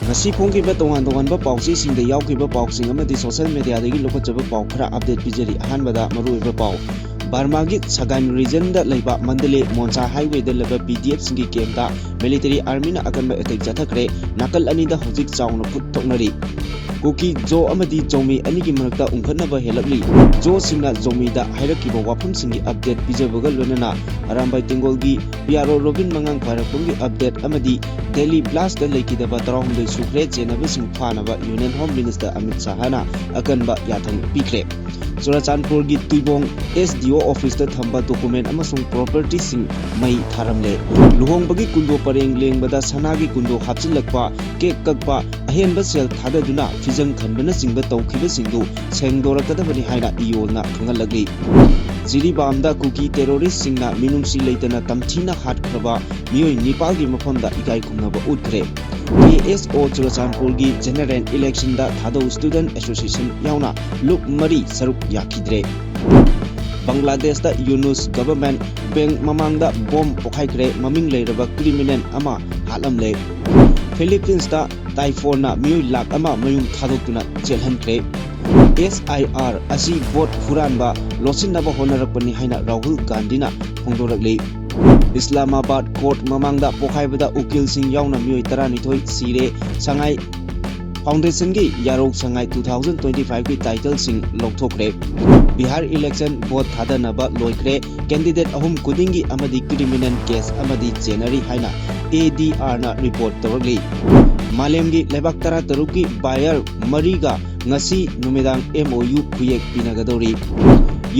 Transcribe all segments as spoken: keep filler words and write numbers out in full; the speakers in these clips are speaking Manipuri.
ꯉꯁꯤ ꯐꯣꯡꯈꯤꯕ ꯇꯣꯉꯥꯟ ꯇꯣꯉꯥꯟꯕ ꯄꯥꯎꯆꯦꯁꯤꯡꯗ ꯌꯥꯎꯈꯤꯕ ꯄꯥꯎꯁꯤꯡ ꯑꯃꯗꯤ social mediaꯗꯒꯤ ꯂꯧꯈꯠꯆꯕ ꯄꯥꯎ ꯈꯔ update ꯄꯤꯖꯔꯤ꯫ ꯑꯍꯥꯟꯕꯗ ꯃꯔꯨꯑꯣꯏꯕ ꯄꯥꯎ꯫ ꯕꯔꯃꯥꯒꯤ ꯁꯒꯥꯏꯟ regionꯗ ꯂꯩꯕ ꯃꯟꯗꯂꯦ ꯃꯣꯟꯁꯥ highwayꯗ ꯂꯩꯕ BDFꯁꯤꯡꯒꯤ campꯇ military armyꯅ ꯑꯀꯟꯕ attack ꯆꯠꯊꯈ꯭ꯔꯦ꯫ ꯅꯥꯀꯜ ꯑꯅꯤꯗ ꯍꯧꯖꯤꯛ ꯆꯥꯎꯅ ꯈꯨꯠ ꯊꯣꯛꯅꯔꯤ꯫ ꯀꯨꯀꯤ ꯖꯣ ꯑꯃꯗꯤ ꯖꯣꯃꯤ ꯑꯅꯤꯒꯤ ꯃꯔꯛꯇ ꯎꯪꯈꯠꯅꯕ ꯍꯦꯜꯂꯛꯂꯤ꯫ ꯖꯣꯁꯤꯡꯅ ꯖꯣꯃꯤꯗ ꯍꯥꯏꯔꯛꯈꯤꯕ ꯋꯥꯐꯝꯁꯤꯡꯒꯤ update ꯄꯤꯖꯕꯒ ꯂꯣꯏꯅꯅ ꯑꯔꯥꯝꯕꯥꯏ ꯇꯦꯡꯒꯣꯜꯒꯤ PRO ꯔꯣꯕꯤꯟ ꯃꯉꯥꯡ ꯄꯥꯏꯔꯛꯄꯒꯤ update ꯑꯃꯗꯤ Delhi blastꯇ ꯂꯩꯈꯤꯗꯕ ꯇꯔꯥꯍꯨꯝꯗꯣꯏ ꯁꯨꯈ꯭ꯔꯦ ꯆꯦꯟꯅꯕꯁꯤꯡ ꯐꯥꯅꯕ Union Home Minister ꯑꯃꯤꯠ ꯁꯥꯍꯅ ꯑꯀꯟꯕ ꯌꯥꯊꯪ ꯄꯤꯈ꯭ꯔꯦ꯫ ꯆꯨꯔꯥꯆꯥꯟꯄꯨꯔꯒꯤ ꯇꯨꯏꯕꯣꯡ SDO officeꯇ ꯊꯝꯕ document ꯑꯃꯁꯨꯡ propertyꯁꯤꯡ ꯃꯩ ꯊꯥꯔꯝꯂꯦ꯫ ꯂꯨꯍꯣꯡꯕꯒꯤ ꯀꯨꯟꯗꯣ ꯄꯔꯦꯡ ꯂꯦꯡꯕꯗ ꯁꯅꯥꯒꯤ ꯀꯨꯟꯗꯣ ꯍꯥꯞꯆꯤꯜꯂꯛꯄ, cake ꯀꯛꯄ, ꯑꯍꯦꯟꯕ ꯁꯦꯜ ꯊꯥꯗꯗꯨꯅ ꯐꯤꯖꯪ ꯈꯟꯕꯅꯆꯤꯡꯕ ꯇꯧꯈꯤꯕꯁꯤꯡꯗꯨ ꯁꯦꯡꯗꯣꯔꯛꯀꯗꯕꯅꯤ ꯍꯥꯏꯅ ꯏꯌꯣꯜꯅ ꯈꯪꯍꯜꯂꯛꯂꯤ꯫ ꯖꯤꯔꯤꯕꯥꯝꯗ ꯀꯨꯀꯤ terroristꯁꯤꯡꯅ ꯃꯤꯅꯨꯡꯁꯤ ꯂꯩꯇꯅ ꯇꯝꯊꯤꯅ ꯍꯥꯠꯈ꯭ꯔꯕ ꯃꯤꯑꯣꯏ ꯅꯤꯄꯥꯜꯒꯤ ꯃꯐꯝꯗ ꯏꯀꯥꯏ ꯈꯨꯝꯅꯕ ꯎꯠꯈ꯭ꯔꯦ꯫ KSO ꯆꯨꯔꯆꯥꯟꯄꯨꯔꯒꯤ general electionꯗ ꯊꯥꯗꯧ student association ꯌꯥꯎꯅ ꯂꯨꯞ ꯃꯔꯤ ꯁꯔꯨꯛ ꯌꯥꯈꯤꯗ꯭ꯔꯦ꯫ ꯕꯪꯒ꯭ꯂꯥꯗꯦꯁꯇ ꯌꯨꯅꯨꯁ government bank ꯃꯃꯥꯡꯗ bomb ꯄꯣꯈꯥꯏꯈ꯭ꯔꯦ, ꯃꯃꯤꯡ ꯂꯩꯔꯕ criminal ꯑꯃ ꯍꯥꯠꯂꯝꯂꯦ꯫ Philippinesꯇ typhoonꯅ ꯃꯤꯑꯣꯏ ꯂꯥꯈ ꯑꯃ ꯃꯌꯨꯝ ꯊꯥꯗꯣꯛꯇꯨꯅ ꯆꯦꯜꯍꯟꯈ꯭ꯔꯦ꯫ SIR ꯑꯁꯤ vote ꯍꯨꯔꯥꯟꯕ ꯂꯣꯠꯁꯤꯟꯅꯕ ꯍꯣꯠꯅꯔꯛꯄꯅꯤ ꯍꯥꯏꯅ ꯔꯥꯍꯨꯜ ꯒꯥꯟꯙꯤꯅ ꯐꯣꯡꯗꯣꯔꯛꯂꯤ꯫ ꯏꯁꯂꯥꯃꯥꯕꯥꯗ court ꯃꯃꯥꯡꯗ ꯄꯣꯈꯥꯏꯕꯗ ꯎꯀꯤꯜꯁꯤꯡ ꯌꯥꯎꯅ ꯃꯤꯑꯣꯏ ꯇꯔꯥꯅꯤꯊꯣꯏ ꯁꯤꯔꯦ꯫ ꯁꯉꯥꯏ Foundationꯒꯤ ꯌꯥꯔꯧ ꯁꯉꯥꯏ two thousand twenty fiveꯀꯤ titleꯁꯤꯡ ꯂꯧꯊꯣꯛꯈ꯭ꯔꯦ꯫ Bihar election vote ꯊꯥꯗꯅꯕ ꯂꯣꯏꯈ꯭ꯔꯦ꯫ Candidate ꯑꯍꯨꯝ ꯈꯨꯗꯤꯡꯒꯤ ꯑꯃꯗꯤ criminal case ꯑꯃꯗꯤ ꯆꯦꯟꯅꯔꯤ ꯍꯥꯏꯅ ADRꯅ report ꯇꯧꯔꯛꯂꯤ꯫ ꯃꯥꯂꯦꯝꯒꯤ ꯂꯩꯕꯥꯛ ꯇꯔꯥꯇꯔꯨꯛꯀꯤ buyer ꯃꯔꯤꯒ ꯉꯁꯤ ꯅꯨꯃꯤꯗꯥꯡ MOU ꯈꯨꯌꯦꯛ ꯄꯤꯅꯒꯗꯧꯔꯤ꯫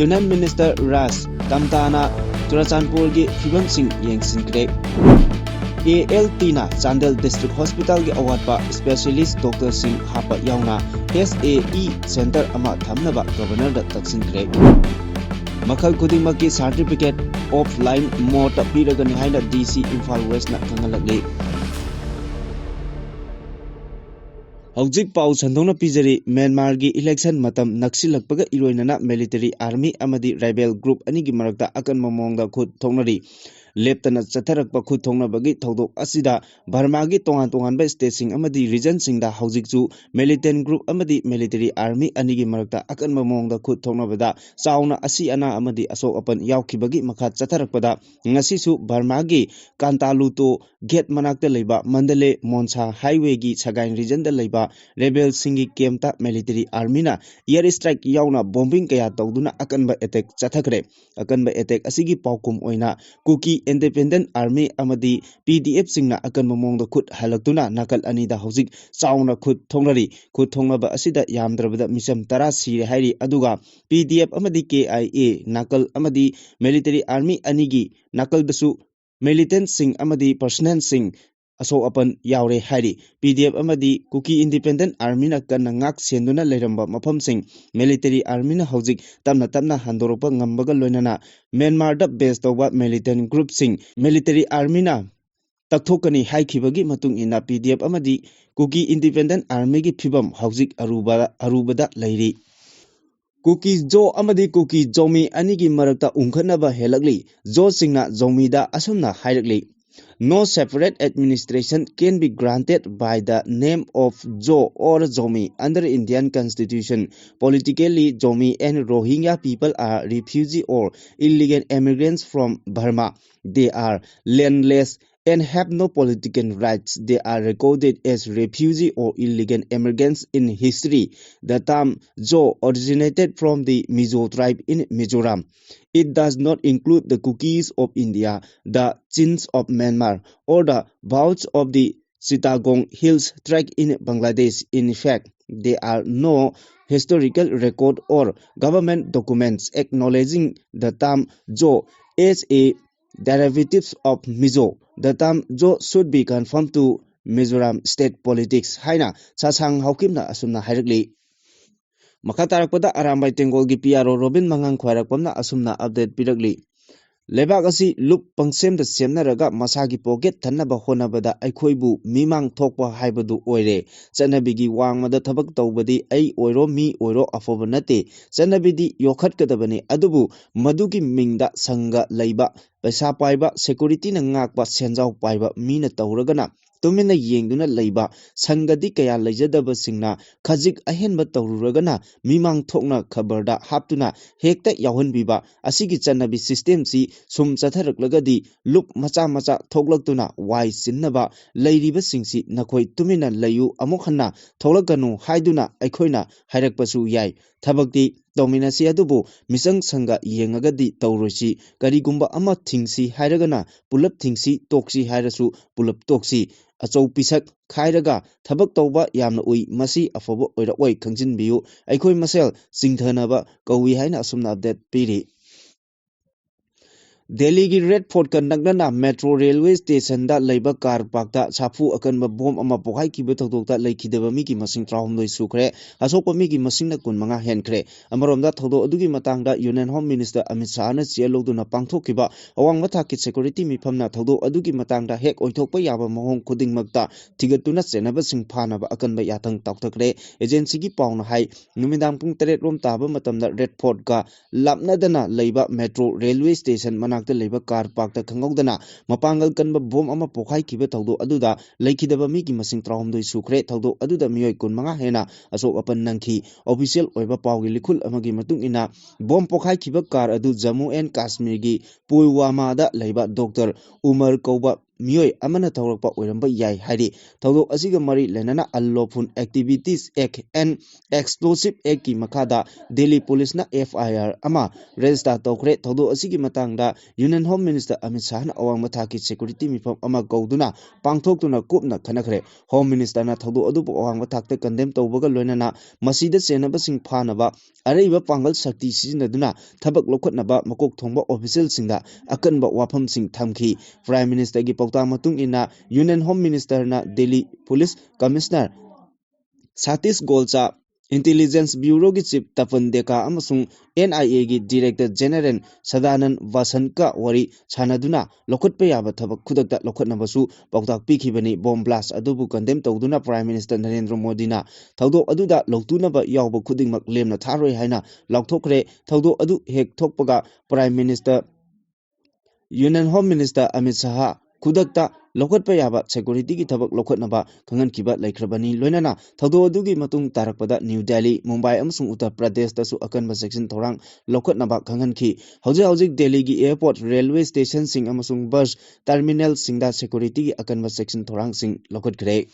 Union Minister ꯔꯥꯖ ꯇꯝꯇꯥꯅ ꯆꯨꯔꯆꯥꯟꯄꯨꯔꯒꯤ ꯐꯤꯕꯝꯁꯤꯡ ꯌꯦꯡꯁꯤꯟꯈ꯭ꯔꯦ꯫ ALTꯅ ꯆꯥꯟꯗꯦꯜ District Hospitalꯒꯤ ꯑꯋꯥꯠꯄ specialist doctorꯁꯤꯡ ꯍꯥꯞꯄ ꯌꯥꯎꯅ SAE center ꯑꯃ ꯊꯝꯅꯕ Governorꯗ ꯇꯛꯁꯤꯟꯈ꯭ꯔꯦ꯫ ꯃꯈꯜ ꯈꯨꯗꯤꯡꯃꯛꯀꯤ certificate offline modeꯇ ꯄꯤꯔꯒꯅꯤ ꯍꯥꯏꯅ DC Imphal Westꯅ ꯈꯪꯍꯜꯂꯛꯂꯤ꯫ ꯍꯧꯖꯤꯛ ꯄꯥꯎ ꯁꯟꯗꯣꯛꯅ ꯄꯤꯖꯔꯤ꯫ ꯃ꯭ꯌꯥꯟꯃꯥꯔꯒꯤ election ꯃꯇꯝ ꯅꯛꯁꯤꯜꯂꯛꯄꯒ ꯏꯔꯣꯏꯅꯅ military army ꯑꯃꯗꯤ rebel group ꯑꯅꯤꯒꯤ ꯃꯔꯛꯇ ꯑꯀꯟꯕ ꯃꯑꯣꯡꯗ ꯈꯨꯠ ꯊꯣꯛꯅꯔꯤ꯫ ꯂꯦꯞꯇꯅ ꯆꯠꯊꯔꯛꯄ ꯈꯨꯠ ꯊꯣꯛꯅꯕꯒꯤ ꯊꯧꯗꯣꯛ ꯑꯁꯤꯗ ꯕꯔꯃꯥꯒꯤ ꯇꯣꯉꯥꯟ ꯇꯣꯉꯥꯟꯕ ꯁ꯭ꯇꯦꯠꯁꯤꯡ ꯑꯃꯗꯤ ꯔꯤꯖꯟꯁꯤꯡꯗ ꯍꯧꯖꯤꯛꯁꯨ ꯃꯤꯂꯤꯇꯦꯟ ꯒ꯭ꯔꯨꯞ ꯑꯃꯗꯤ ꯃꯤꯂꯤꯇꯔꯤ ꯑꯥꯔꯃꯤ ꯑꯅꯤꯒꯤ ꯃꯔꯛꯇ ꯑꯀꯟꯕ ꯃꯑꯣꯡꯗ ꯈꯨꯠ ꯊꯣꯛꯅꯕꯗ ꯆꯥꯎꯅ ꯑꯁꯤ ꯑꯅꯥ ꯑꯃꯗꯤ ꯑꯁꯣꯛ ꯑꯄꯟ ꯌꯥꯎꯈꯤꯕꯒꯤ ꯃꯈꯥ ꯆꯠꯊꯔꯛꯄꯗ, ꯉꯁꯤꯁꯨ ꯕꯔꯃꯥꯒꯤ ꯀꯥꯟꯇꯥꯂꯨꯇꯣ ꯒꯦꯠ ꯃꯅꯥꯛꯇ ꯂꯩꯕ ꯃꯟꯗꯂꯦ ꯃꯣꯟꯁꯥ ꯍꯥꯏꯋꯦꯒꯤ ꯁꯒꯥꯏꯟ ꯔꯤꯖꯟꯗ ꯂꯩꯕ ꯔꯦꯕꯦꯜꯁꯤꯡꯒꯤ ꯀꯦꯝꯞꯇ ꯃꯤꯂꯤꯇꯔꯤ ꯑꯥꯔꯃꯤꯅ ꯑꯦꯌꯔ ꯁ꯭ꯇ꯭ꯔꯥꯏꯛ ꯌꯥꯎꯅ ꯕꯣꯝꯕꯤꯡ ꯀꯌꯥ ꯇꯧꯗꯨꯅ ꯑꯀꯟꯕ ꯑꯦꯇꯦꯛ ꯆꯠꯊꯈ꯭ꯔꯦ꯫ ꯑꯀꯟꯕ ꯑꯦꯇꯦꯛ ꯑꯁꯤꯒꯤ ꯄꯥꯎꯈꯨꯝ ꯑꯣꯏꯅ ꯀꯨꯀꯤ ꯏꯟꯗꯤꯄꯦꯟꯗꯦꯟ ꯑꯥꯔꯃꯤ ꯑꯃꯗꯤ ꯄꯤ ꯗꯤ ꯑꯦꯐꯁꯤꯡꯅ ꯑꯀꯟꯕ ꯃꯑꯣꯡꯗ ꯈꯨꯠ ꯍꯜꯂꯛꯇꯨꯅ ꯅꯥꯀꯜ ꯑꯅꯤꯗ ꯍꯧꯖꯤꯛ ꯆꯥꯎꯅ ꯈꯨꯠ ꯊꯣꯛꯅꯔꯤ꯫ ꯈꯨꯠ ꯊꯣꯛꯅꯕ ꯑꯁꯤꯗ ꯌꯥꯝꯗ꯭ꯔꯕꯗ ꯃꯤꯆꯝ ꯇꯔꯥ ꯁꯤꯔꯦ ꯍꯥꯏꯔꯤ꯫ ꯑꯗꯨꯒ ꯄꯤ ꯗꯤ ꯑꯦꯐ ꯑꯃꯗꯤ ꯀꯦ ꯑꯥꯏ ꯑꯦ ꯅꯥꯀꯜ ꯑꯃꯗꯤ ꯃꯤꯂꯤꯇꯔꯤ ꯑꯥꯔꯃꯤ ꯑꯅꯤꯒꯤ ꯅꯥꯀꯜꯗꯁꯨ ꯃꯤꯂꯤꯇꯦꯟꯠꯁꯤꯡ ꯑꯃꯗꯤ ꯄꯔꯁꯅꯦꯜꯁꯤꯡ ꯑꯁꯣꯛ ꯑꯄꯟ ꯌꯥꯎꯔꯦ ꯍꯥꯏꯔꯤ꯫ ꯄꯤ ꯗꯤ ꯑꯦꯐ ꯑꯃꯗꯤ ꯀꯨꯀꯤ ꯏꯟꯗꯤꯄꯦꯟꯗꯦꯟꯠ ꯑꯥꯔꯃꯤꯅ ꯀꯟꯅ ꯉꯥꯛ ꯁꯦꯟꯗꯨꯅ ꯂꯩꯔꯝꯕ ꯃꯐꯝꯁꯤꯡ ꯃꯤꯂꯤꯇꯔꯤ ꯑꯥꯔꯃꯤꯅ ꯍꯧꯖꯤꯛ ꯇꯞꯅ ꯇꯞꯅ ꯍꯟꯗꯣꯔꯛꯄ ꯉꯝꯕꯒ ꯂꯣꯏꯅꯅ ꯃ꯭ꯌꯥꯟꯃꯥꯔꯗ ꯕꯦꯖ ꯇꯧꯕ ꯃꯤꯂꯤꯇꯦꯟꯠ ꯒ꯭ꯔꯨꯞꯁꯤꯡ ꯃꯤꯂꯤꯇꯔꯤ ꯑꯥꯔꯃꯤꯅ ꯇꯛꯊꯣꯛꯀꯅꯤ ꯍꯥꯏꯈꯤꯕꯒꯤ ꯃꯇꯨꯡ ꯏꯟꯅ ꯄꯤ ꯗꯤ ꯑꯦꯐ ꯑꯃꯗꯤ ꯀꯨꯀꯤ ꯏꯟꯗꯤꯄꯦꯟꯗꯦꯟꯠ ꯑꯥꯔꯃꯤꯒꯤ ꯐꯤꯕꯝ ꯍꯧꯖꯤꯛ ꯑꯔꯨꯕ, ꯑꯔꯨꯕꯗ ꯂꯩꯔꯤ꯫ ꯀꯨꯀꯤ ꯖꯣ ꯑꯃꯗꯤ ꯀꯨꯀꯤ ꯖꯣꯃꯤ ꯑꯅꯤꯒꯤ ꯃꯔꯛꯇ ꯎꯪꯈꯠꯅꯕ ꯍꯦꯜꯂꯛꯂꯤ꯫ ꯖꯣꯁꯤꯡꯅ ꯖꯣꯃꯤꯗ ꯑꯁꯨꯝꯅ ꯍꯥꯏꯔꯛꯂꯤ, "No separate administration can be granted by the name of Zo or Zomi under Indian Constitution. Politically, Zomi and Rohingya people are refugee or illegal immigrants from Burma. They are landless and have no political rights. They are recorded as refugee or illegal immigrants in history. The term Zo originated from the Mizo tribe in Mizoram. It does not include the Kukis of India, the Chins of Myanmar, or the Bauchs of the Chittagong Hills Tract in Bangladesh. In fact, there are no historical record or government documents acknowledging the term Zo as a derivatives of Mizo. The term Zo should be confined to Mizoram state politics," ꯍꯥꯏꯅ ꯁꯥꯁꯥꯡ ꯍꯥꯎꯀꯤꯞꯅ ꯑꯁꯨꯝꯅ ꯍꯥꯏꯔꯛꯂꯤ꯫ ꯃꯈꯥ ꯇꯥꯔꯛꯄꯗ ꯑꯔꯥꯝꯕꯥꯏ ꯇꯦꯡꯒꯣꯜꯒꯤ ꯄꯤ ꯑꯥꯔ ꯑꯣ ꯔꯣꯕꯤꯟ ꯃꯉꯥꯡ ꯈ꯭ꯋꯥꯏꯔꯥꯛꯄꯝꯅ ꯑꯁꯨꯝꯅ ꯑꯞꯗꯦꯠ ꯄꯤꯔꯛꯂꯤ꯫ ꯂꯩꯕꯥꯛ ꯑꯁꯤ ꯂꯨꯞ ꯄꯪꯁꯦꯝꯗ ꯁꯦꯝꯅꯔꯒ ꯃꯁꯥꯒꯤ ꯄꯣꯀꯦꯠ ꯊꯟꯅꯕ ꯍꯣꯠꯅꯕꯗ ꯑꯩꯈꯣꯏꯕꯨ ꯃꯤꯃꯥꯡ ꯊꯣꯛꯄ ꯍꯥꯏꯕꯗꯨ ꯑꯣꯏꯔꯦ꯫ ꯆꯠꯅꯕꯤꯒꯤ ꯋꯥꯡꯃꯗ ꯊꯕꯛ ꯇꯧꯕꯗꯤ ꯑꯩ ꯑꯣꯏꯔꯣ ꯃꯤ ꯑꯣꯏꯔꯣ ꯑꯐꯕ ꯅꯠꯇꯦ꯫ ꯆꯠꯅꯕꯤꯗꯤ ꯌꯣꯛꯈꯠꯀꯗꯕꯅꯤ, ꯑꯗꯨꯕꯨ ꯃꯗꯨꯒꯤ ꯃꯤꯡꯗ ꯁꯪꯒ ꯂꯩꯕ ꯄꯩꯁꯥ ꯄꯥꯏꯕ, security ꯅ ꯉꯥꯛꯄ, ꯁꯦꯟꯖꯥꯎ ꯄꯥꯏꯕ ꯃꯤꯅ ꯇꯧꯔꯒꯅ ꯇꯨꯃꯤꯟꯅ ꯌꯦꯡꯗꯨꯅ ꯂꯩꯕ, ꯁꯪꯒꯗꯤ ꯀꯌꯥ ꯂꯩꯖꯗꯕꯁꯤꯡꯅ ꯈꯖꯤꯛ ꯑꯍꯦꯟꯕ ꯇꯧꯔꯨꯔꯒꯅ ꯃꯤꯃꯥꯡ ꯊꯣꯛꯅ ꯈꯕꯔꯗ ꯍꯥꯞꯇꯨꯅ ꯍꯦꯛꯇ ꯌꯥꯎꯍꯟꯕꯤꯕ, ꯑꯁꯤꯒꯤ ꯆꯠꯅꯕꯤ system ꯁꯤ ꯁꯨꯝ ꯆꯠꯊꯔꯛꯂꯒꯗꯤ ꯂꯨꯞ ꯃꯆꯥ ꯃꯆꯥ ꯊꯣꯛꯂꯛꯇꯨꯅ ꯋꯥꯏ ꯆꯤꯟꯅꯕ ꯂꯩꯔꯤꯕꯁꯤꯡꯁꯤ ꯅꯈꯣꯏ ꯇꯨꯃꯤꯟꯅ ꯂꯩꯌꯨ, ꯑꯃꯨꯛ ꯍꯟꯅ ꯊꯣꯛꯂꯛꯀꯅꯨ ꯍꯥꯏꯗꯨꯅ ꯑꯩꯈꯣꯏꯅ ꯍꯥꯏꯔꯛꯄꯁꯨ ꯌꯥꯏ꯫ ꯊꯕꯛꯇꯤ ꯇꯧꯃꯤꯟꯅꯁꯤ, ꯑꯗꯨꯕꯨ ꯃꯤꯆꯪ ꯁꯪꯒ ꯌꯦꯡꯉꯒꯗꯤ ꯇꯧꯔꯣꯏꯁꯤ꯫ ꯀꯔꯤꯒꯨꯝꯕ ꯑꯃ ꯊꯤꯡꯁꯤ ꯍꯥꯏꯔꯒꯅ ꯄꯨꯂꯞ ꯊꯤꯡꯁꯤ, ꯇꯣꯛꯁꯤ ꯍꯥꯏꯔꯁꯨ ꯄꯨꯂꯞ ꯇꯣꯛꯁꯤ꯫ ꯑꯆꯧ ꯄꯤꯁꯛ ꯈꯥꯏꯔꯒ ꯊꯕꯛ ꯇꯧꯕ ꯌꯥꯝꯅ ꯎꯏ, ꯃꯁꯤ ꯑꯐꯕ ꯑꯣꯏꯔꯛꯑꯣꯏ, ꯈꯪꯖꯤꯟꯕꯤꯌꯨ꯫ ꯑꯩꯈꯣꯏ ꯃꯁꯦꯜ ꯆꯤꯡꯊꯅꯕ ꯀꯧꯏ ꯍꯥꯏꯅ ꯑꯁꯨꯝꯅ update ꯄꯤꯔꯤ꯫ ꯗꯦꯜꯂꯤꯒꯤ ꯔꯦꯗ ꯐꯣꯔꯠꯀ ꯅꯛꯅꯅ ꯃꯦꯇ꯭ꯔꯣ ꯔꯦꯜꯋꯦ ꯁ꯭ꯇꯦꯁꯟꯗ ꯂꯩꯕ ꯀꯥꯔ ꯄꯥꯔꯛꯇ ꯁꯥꯐꯨ ꯑꯀꯟꯕ ꯕꯣꯝ ꯑꯃ ꯄꯣꯈꯥꯏꯈꯤꯕ ꯊꯧꯗꯣꯛꯇ ꯂꯩꯈꯤꯗꯕ ꯃꯤꯒꯤ ꯃꯁꯤꯡ ꯇꯔꯥꯍꯨꯝꯗꯣꯏ ꯁꯨꯈ꯭ꯔꯦ꯫ ꯑꯁꯣꯛꯄ ꯃꯤꯒꯤ ꯃꯁꯤꯡꯅ ꯀꯨꯟꯃꯉꯥ ꯍꯦꯟꯈ꯭ꯔꯦ꯫ ꯑꯃꯔꯣꯝꯗ ꯊꯧꯗꯣꯛ ꯑꯗꯨꯒꯤ ꯃꯇꯥꯡꯗ Union Home Minister ꯑꯃꯤꯠ ꯁꯥꯍꯅ ꯆꯦꯌꯔ ꯂꯧꯗꯨꯅ ꯄꯥꯡꯊꯣꯛꯈꯤꯕ ꯑꯋꯥꯡꯕ ꯊꯥꯛꯀꯤ security ꯃꯤꯐꯝꯅ ꯊꯧꯗꯣꯛ ꯑꯗꯨꯒꯤ ꯃꯇꯥꯡꯗ ꯍꯦꯛ ꯑꯣꯏꯊꯣꯛꯄ ꯌꯥꯕ ꯃꯑꯣꯡ ꯈꯨꯗꯤꯡꯃꯛꯇ ꯊꯤꯒꯠꯇꯨꯅ ꯆꯦꯟꯅꯕꯁꯤꯡ ꯐꯥꯅꯕ ꯑꯀꯟꯕ ꯌꯥꯊꯪ ꯇꯧꯊꯈ꯭ꯔꯦ꯫ Agency ꯒꯤ ꯄꯥꯎꯅ ꯍꯥꯏ, ꯅꯨꯃꯤꯗꯥꯡ ꯄꯨꯡ ꯇꯔꯦꯠ ꯔꯣꯝ ꯇꯥꯕ ꯃꯇꯝꯗ ꯔꯦꯗ ꯐꯣꯔꯠꯀ ꯂꯥꯞꯅꯗꯅ ꯂꯩꯕ ꯃꯦꯇ꯭ꯔꯣ ꯔꯦꯜꯋꯦ ꯁ꯭ꯇꯦꯁꯟ ꯃꯅꯥꯛꯇ ꯂꯩꯕ ꯀꯥꯔ ꯄꯥꯔꯛꯇ ꯈꯪꯍꯧꯗꯅ ꯃꯄꯥꯡꯒꯜ ꯀꯟꯕ ꯕꯣꯝ ꯑꯃ ꯄꯣꯈꯥꯏꯈꯤꯕ ꯊꯧꯗꯣꯛ ꯑꯗꯨꯗ ꯂꯩꯈꯤꯗꯕ ꯃꯤꯒꯤ ꯃꯁꯤꯡ ꯇꯔꯥꯍꯨꯝꯗꯣꯏ ꯁꯨꯈ꯭ꯔꯦ꯫ ꯊꯧꯗꯣꯛ ꯑꯗꯨꯗ ꯃꯤꯑꯣꯏ ꯀꯨꯟꯃꯉꯥ ꯍꯦꯟꯅ ꯑꯁꯣꯛ ꯑꯄꯟ ꯅꯪꯈꯤ꯫ Official ꯑꯣꯏꯕ ꯄꯥꯎꯒꯤ ꯂꯤꯈꯨꯜ ꯑꯃꯒꯤ ꯃꯇꯨꯡ ꯏꯟꯅ, ꯕꯣꯝ ꯄꯣꯈꯥꯏꯈꯤꯕ ꯀꯥꯔ ꯑꯗꯨ ꯖꯝꯃꯨ ꯑꯦꯟ ꯀꯥꯁꯃꯤꯔꯒꯤ ꯄꯨꯜꯋꯥꯃꯥꯗ ꯂꯩꯕ ꯗꯣꯛꯇꯔ ꯎꯃꯔ ꯀꯧꯕ ꯃꯤꯑꯣꯏ ꯑꯃꯅ ꯊꯧꯔꯛꯄ ꯑꯣꯏꯔꯝꯕ ꯌꯥꯏ ꯍꯥꯏꯔꯤ꯫ ꯊꯧꯗꯣꯛ ꯑꯁꯤꯒ ꯃꯔꯤ ꯂꯩꯅꯅ Unlawful Activities Act and Explosive Act ꯀꯤ ꯃꯈꯥꯗ ꯗꯦꯜꯂꯤ ꯄꯨꯂꯤꯁꯅ F I R ꯑꯃ register ꯇꯧꯈ꯭ꯔꯦ꯫ ꯊꯧꯗꯣꯛ ꯑꯁꯤꯒꯤ ꯃꯇꯥꯡꯗ Union Home Minister ꯑꯃꯤꯠ ꯁꯥꯍꯅ ꯑꯋꯥꯡꯕ ꯊꯥꯛꯀꯤ security ꯃꯤꯐꯝ ꯑꯃ ꯀꯧꯗꯨꯅ ꯄꯥꯡꯊꯣꯛꯇꯨꯅ ꯀꯨꯞꯅ ꯈꯟꯅꯈ꯭ꯔꯦ꯫ Home Minister ꯅ ꯊꯧꯗꯣꯛ ꯑꯗꯨꯕꯨ ꯑꯋꯥꯡꯕ ꯊꯥꯛꯇ condemn ꯇꯧꯕꯒ ꯂꯣꯏꯅꯅ ꯃꯁꯤꯗ ꯆꯦꯟꯅꯕꯁꯤꯡ ꯐꯥꯅꯕ ꯑꯔꯩꯕ ꯄꯥꯡꯒꯜ ꯁꯛꯇꯤ ꯁꯤꯖꯤꯟꯅꯗꯨꯅ ꯊꯕꯛ ꯂꯧꯈꯠꯅꯕ ꯃꯀꯣꯛ ꯊꯣꯡꯕ official ꯁꯤꯡꯗ ꯑꯀꯟꯕ ꯋꯥꯐꯝꯁꯤꯡ ꯊꯝꯈꯤ꯫ Prime Minister ꯒꯤ ꯄꯥꯎꯇꯥꯛ ꯃꯇꯨꯡ ꯏꯟꯅ Union Home Minister ꯅ Delhi Police Commissioner Satish ꯒꯣꯜꯆꯥ, Intelligence Bureau ꯒꯤ Chief Tapan Deka ꯑꯃꯁꯨꯡ N I A ꯒꯤ Director General ꯁꯗꯥꯅꯟ ꯚꯥꯁꯟꯀ ꯋꯥꯔꯤ ꯁꯥꯟꯅꯗꯨꯅ ꯂꯧꯈꯠꯄ ꯌꯥꯕ ꯊꯕꯛ ꯈꯨꯗꯛꯇ ꯂꯧꯈꯠꯅꯕꯁꯨ ꯄꯥꯎꯇꯥꯛ ꯄꯤꯈꯤꯕꯅꯤ꯫ Bomb blast ꯑꯗꯨꯕꯨ condemn ꯇꯧꯗꯨꯅ Prime Minister ꯅꯔꯦꯟꯗ꯭ꯔ ꯃꯣꯗꯤꯅ ꯊꯧꯗꯣꯛ ꯑꯗꯨꯗ ꯂꯧꯇꯨꯅꯕ ꯌꯥꯎꯕ ꯈꯨꯗꯤꯡꯃꯛ ꯂꯦꯝꯅ ꯊꯥꯔꯣꯏ ꯍꯥꯏꯅ ꯂꯥꯎꯊꯣꯛꯈ꯭ꯔꯦ꯫ ꯊꯧꯗꯣꯛ ꯑꯗꯨ ꯍꯦꯛ ꯊꯣꯛꯄꯒ Prime Minister Union Home Minister Amit Shah ꯈꯨꯗꯛꯇ ꯂꯧꯈꯠꯄ ꯌꯥꯕ securityꯒꯤ ꯊꯕꯛ ꯂꯧꯈꯠꯅꯕ ꯈꯪꯍꯟꯈꯤꯕ ꯂꯩꯈ꯭ꯔꯕꯅꯤ꯫ ꯂꯣꯏꯅꯅ ꯊꯧꯗꯣꯛ ꯑꯗꯨꯒꯤ ꯃꯇꯨꯡ ꯇꯥꯔꯛꯄꯗ ꯅ꯭ꯌꯨ ꯗꯦꯜꯂꯤ, ꯃꯨꯝꯕꯥꯏ ꯑꯃꯁꯨꯡ ꯎꯠꯇꯔ ꯄ꯭ꯔꯗꯦꯁꯇꯁꯨ ꯑꯀꯟꯕ ꯆꯦꯛꯁꯤꯟ ꯊꯧꯔꯥꯡ ꯂꯧꯈꯠꯅꯕ ꯈꯪꯍꯟꯈꯤ꯫ ꯍꯧꯖꯤꯛ ꯍꯧꯖꯤꯛ ꯗꯦꯜꯂꯤꯒꯤ airport, railway stationꯁꯤꯡ ꯑꯃꯁꯨꯡ bus terminalꯁꯤꯡꯗ securityꯒꯤ ꯑꯀꯟꯕ ꯆꯦꯛꯁꯤꯟ ꯊꯧꯔꯥꯡꯁꯤꯡ ꯂꯧꯈꯠꯈ꯭ꯔꯦ꯫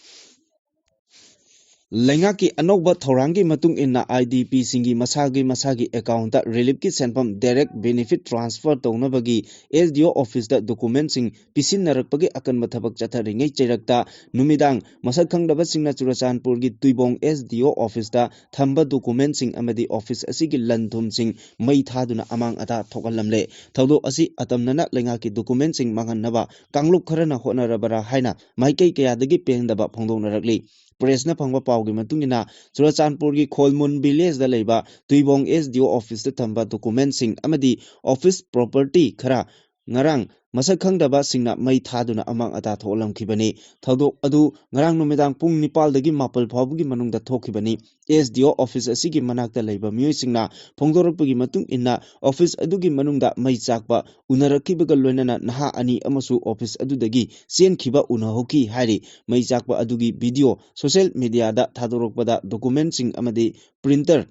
ꯂꯩꯉꯥꯛꯀꯤ ꯑꯅꯧꯕ ꯊꯧꯔꯥꯡꯒꯤ ꯃꯇꯨꯡ ꯏꯟꯅ, IDPꯁꯤꯡꯒꯤ ꯃꯁꯥꯒꯤ ꯃꯁꯥꯒꯤ accountꯇ reliefꯀꯤ ꯁꯦꯟꯐꯝ direct benefit transfer ꯇꯧꯅꯕꯒꯤ SDO officeꯇ documentꯁꯤꯡ ꯄꯤꯁꯤꯟꯅꯔꯛꯄꯒꯤ ꯑꯀꯟꯕ ꯊꯕꯛ ꯆꯠꯊꯔꯤꯉꯩ ꯆꯩꯔꯛꯇ, ꯅꯨꯃꯤꯗꯥꯡ ꯃꯁꯛ ꯈꯪꯗꯕꯁꯤꯡꯅ ꯆꯨꯔꯆꯥꯟꯄꯨꯔꯒꯤ ꯇꯨꯏꯕꯣꯡ SDO officeꯇ ꯊꯝꯕ documentꯁꯤꯡ ꯑꯃꯗꯤ office ꯑꯁꯤꯒꯤ ꯂꯟ ꯊꯨꯝꯁꯤꯡ ꯃꯩ ꯊꯥꯗꯨꯅ ꯑꯃꯥꯡ ꯑꯇꯥ ꯊꯣꯛꯍꯜꯂꯝꯂꯦ꯫ ꯊꯧꯗꯣꯛ ꯑꯁꯤ ꯑꯇꯝꯅꯅ ꯂꯩꯉꯥꯛꯀꯤ documentꯁꯤꯡ ꯃꯥꯡꯍꯟꯅꯕ ꯀꯥꯡꯂꯨꯞ ꯈꯔꯅ ꯍꯣꯠꯅꯔꯕꯔꯥ ꯍꯥꯏꯅ ꯃꯥꯏꯀꯩ ꯀꯌꯥꯗꯒꯤ ꯄꯦꯟꯗꯕ ꯐꯣꯡꯗꯣꯛꯅꯔꯛꯂꯤ꯫ Pressꯅ ꯐꯪꯕ ꯄꯥꯎꯒꯤ ꯃꯇꯨꯡ ꯏꯟꯅ, ꯆꯨꯔꯆꯥꯟꯄꯨꯔꯒꯤ ꯈꯣꯜꯃꯨꯟ villageꯗ ꯂꯩꯕ ꯇꯨꯏꯕꯣꯡ SDO officeꯇ ꯊꯝꯕ documentꯁꯤꯡ ꯑꯃꯗꯤ office property ꯈꯔ ꯉꯔꯥꯡ ꯃꯁꯛ ꯈꯪꯗꯕꯁꯤꯡꯅ ꯃꯩ ꯊꯥꯗꯨꯅ ꯑꯃꯥꯡ ꯑꯇꯥ ꯊꯣꯛꯍꯜꯂꯝꯈꯤꯕꯅꯤ꯫ ꯊꯧꯗꯣꯛ ꯑꯗꯨ ꯉꯔꯥꯡ ꯅꯨꯃꯤꯗꯥꯡ ꯄꯨꯡ ꯅꯤꯄꯥꯜꯗꯒꯤ ꯃꯥꯄꯜ ꯐꯥꯎꯕꯒꯤ ꯃꯅꯨꯡꯗ ꯊꯣꯛꯈꯤꯕꯅꯤ꯫ SDO office ꯑꯁꯤꯒꯤ ꯃꯅꯥꯛꯇ ꯂꯩꯕ ꯃꯤꯑꯣꯏꯁꯤꯡꯅ ꯐꯣꯡꯗꯣꯔꯛꯄꯒꯤ ꯃꯇꯨꯡ ꯏꯟꯅ, office ꯑꯗꯨꯒꯤ ꯃꯅꯨꯡꯗ ꯃꯩ ꯆꯥꯛꯄ ꯎꯅꯔꯛꯈꯤꯕꯒ ꯂꯣꯏꯅꯅ ꯅꯍꯥ ꯑꯅꯤ ꯑꯃꯁꯨ office ꯑꯗꯨꯗꯒꯤ ꯆꯦꯟꯈꯤꯕ ꯎꯅꯍꯧꯈꯤ ꯍꯥꯏꯔꯤ꯫ ꯃꯩ ꯆꯥꯛꯄ ꯑꯗꯨꯒꯤ video social mediaꯗ ꯊꯥꯗꯣꯔꯛꯄꯗ documentꯁꯤꯡ ꯑꯃꯗꯤ printer,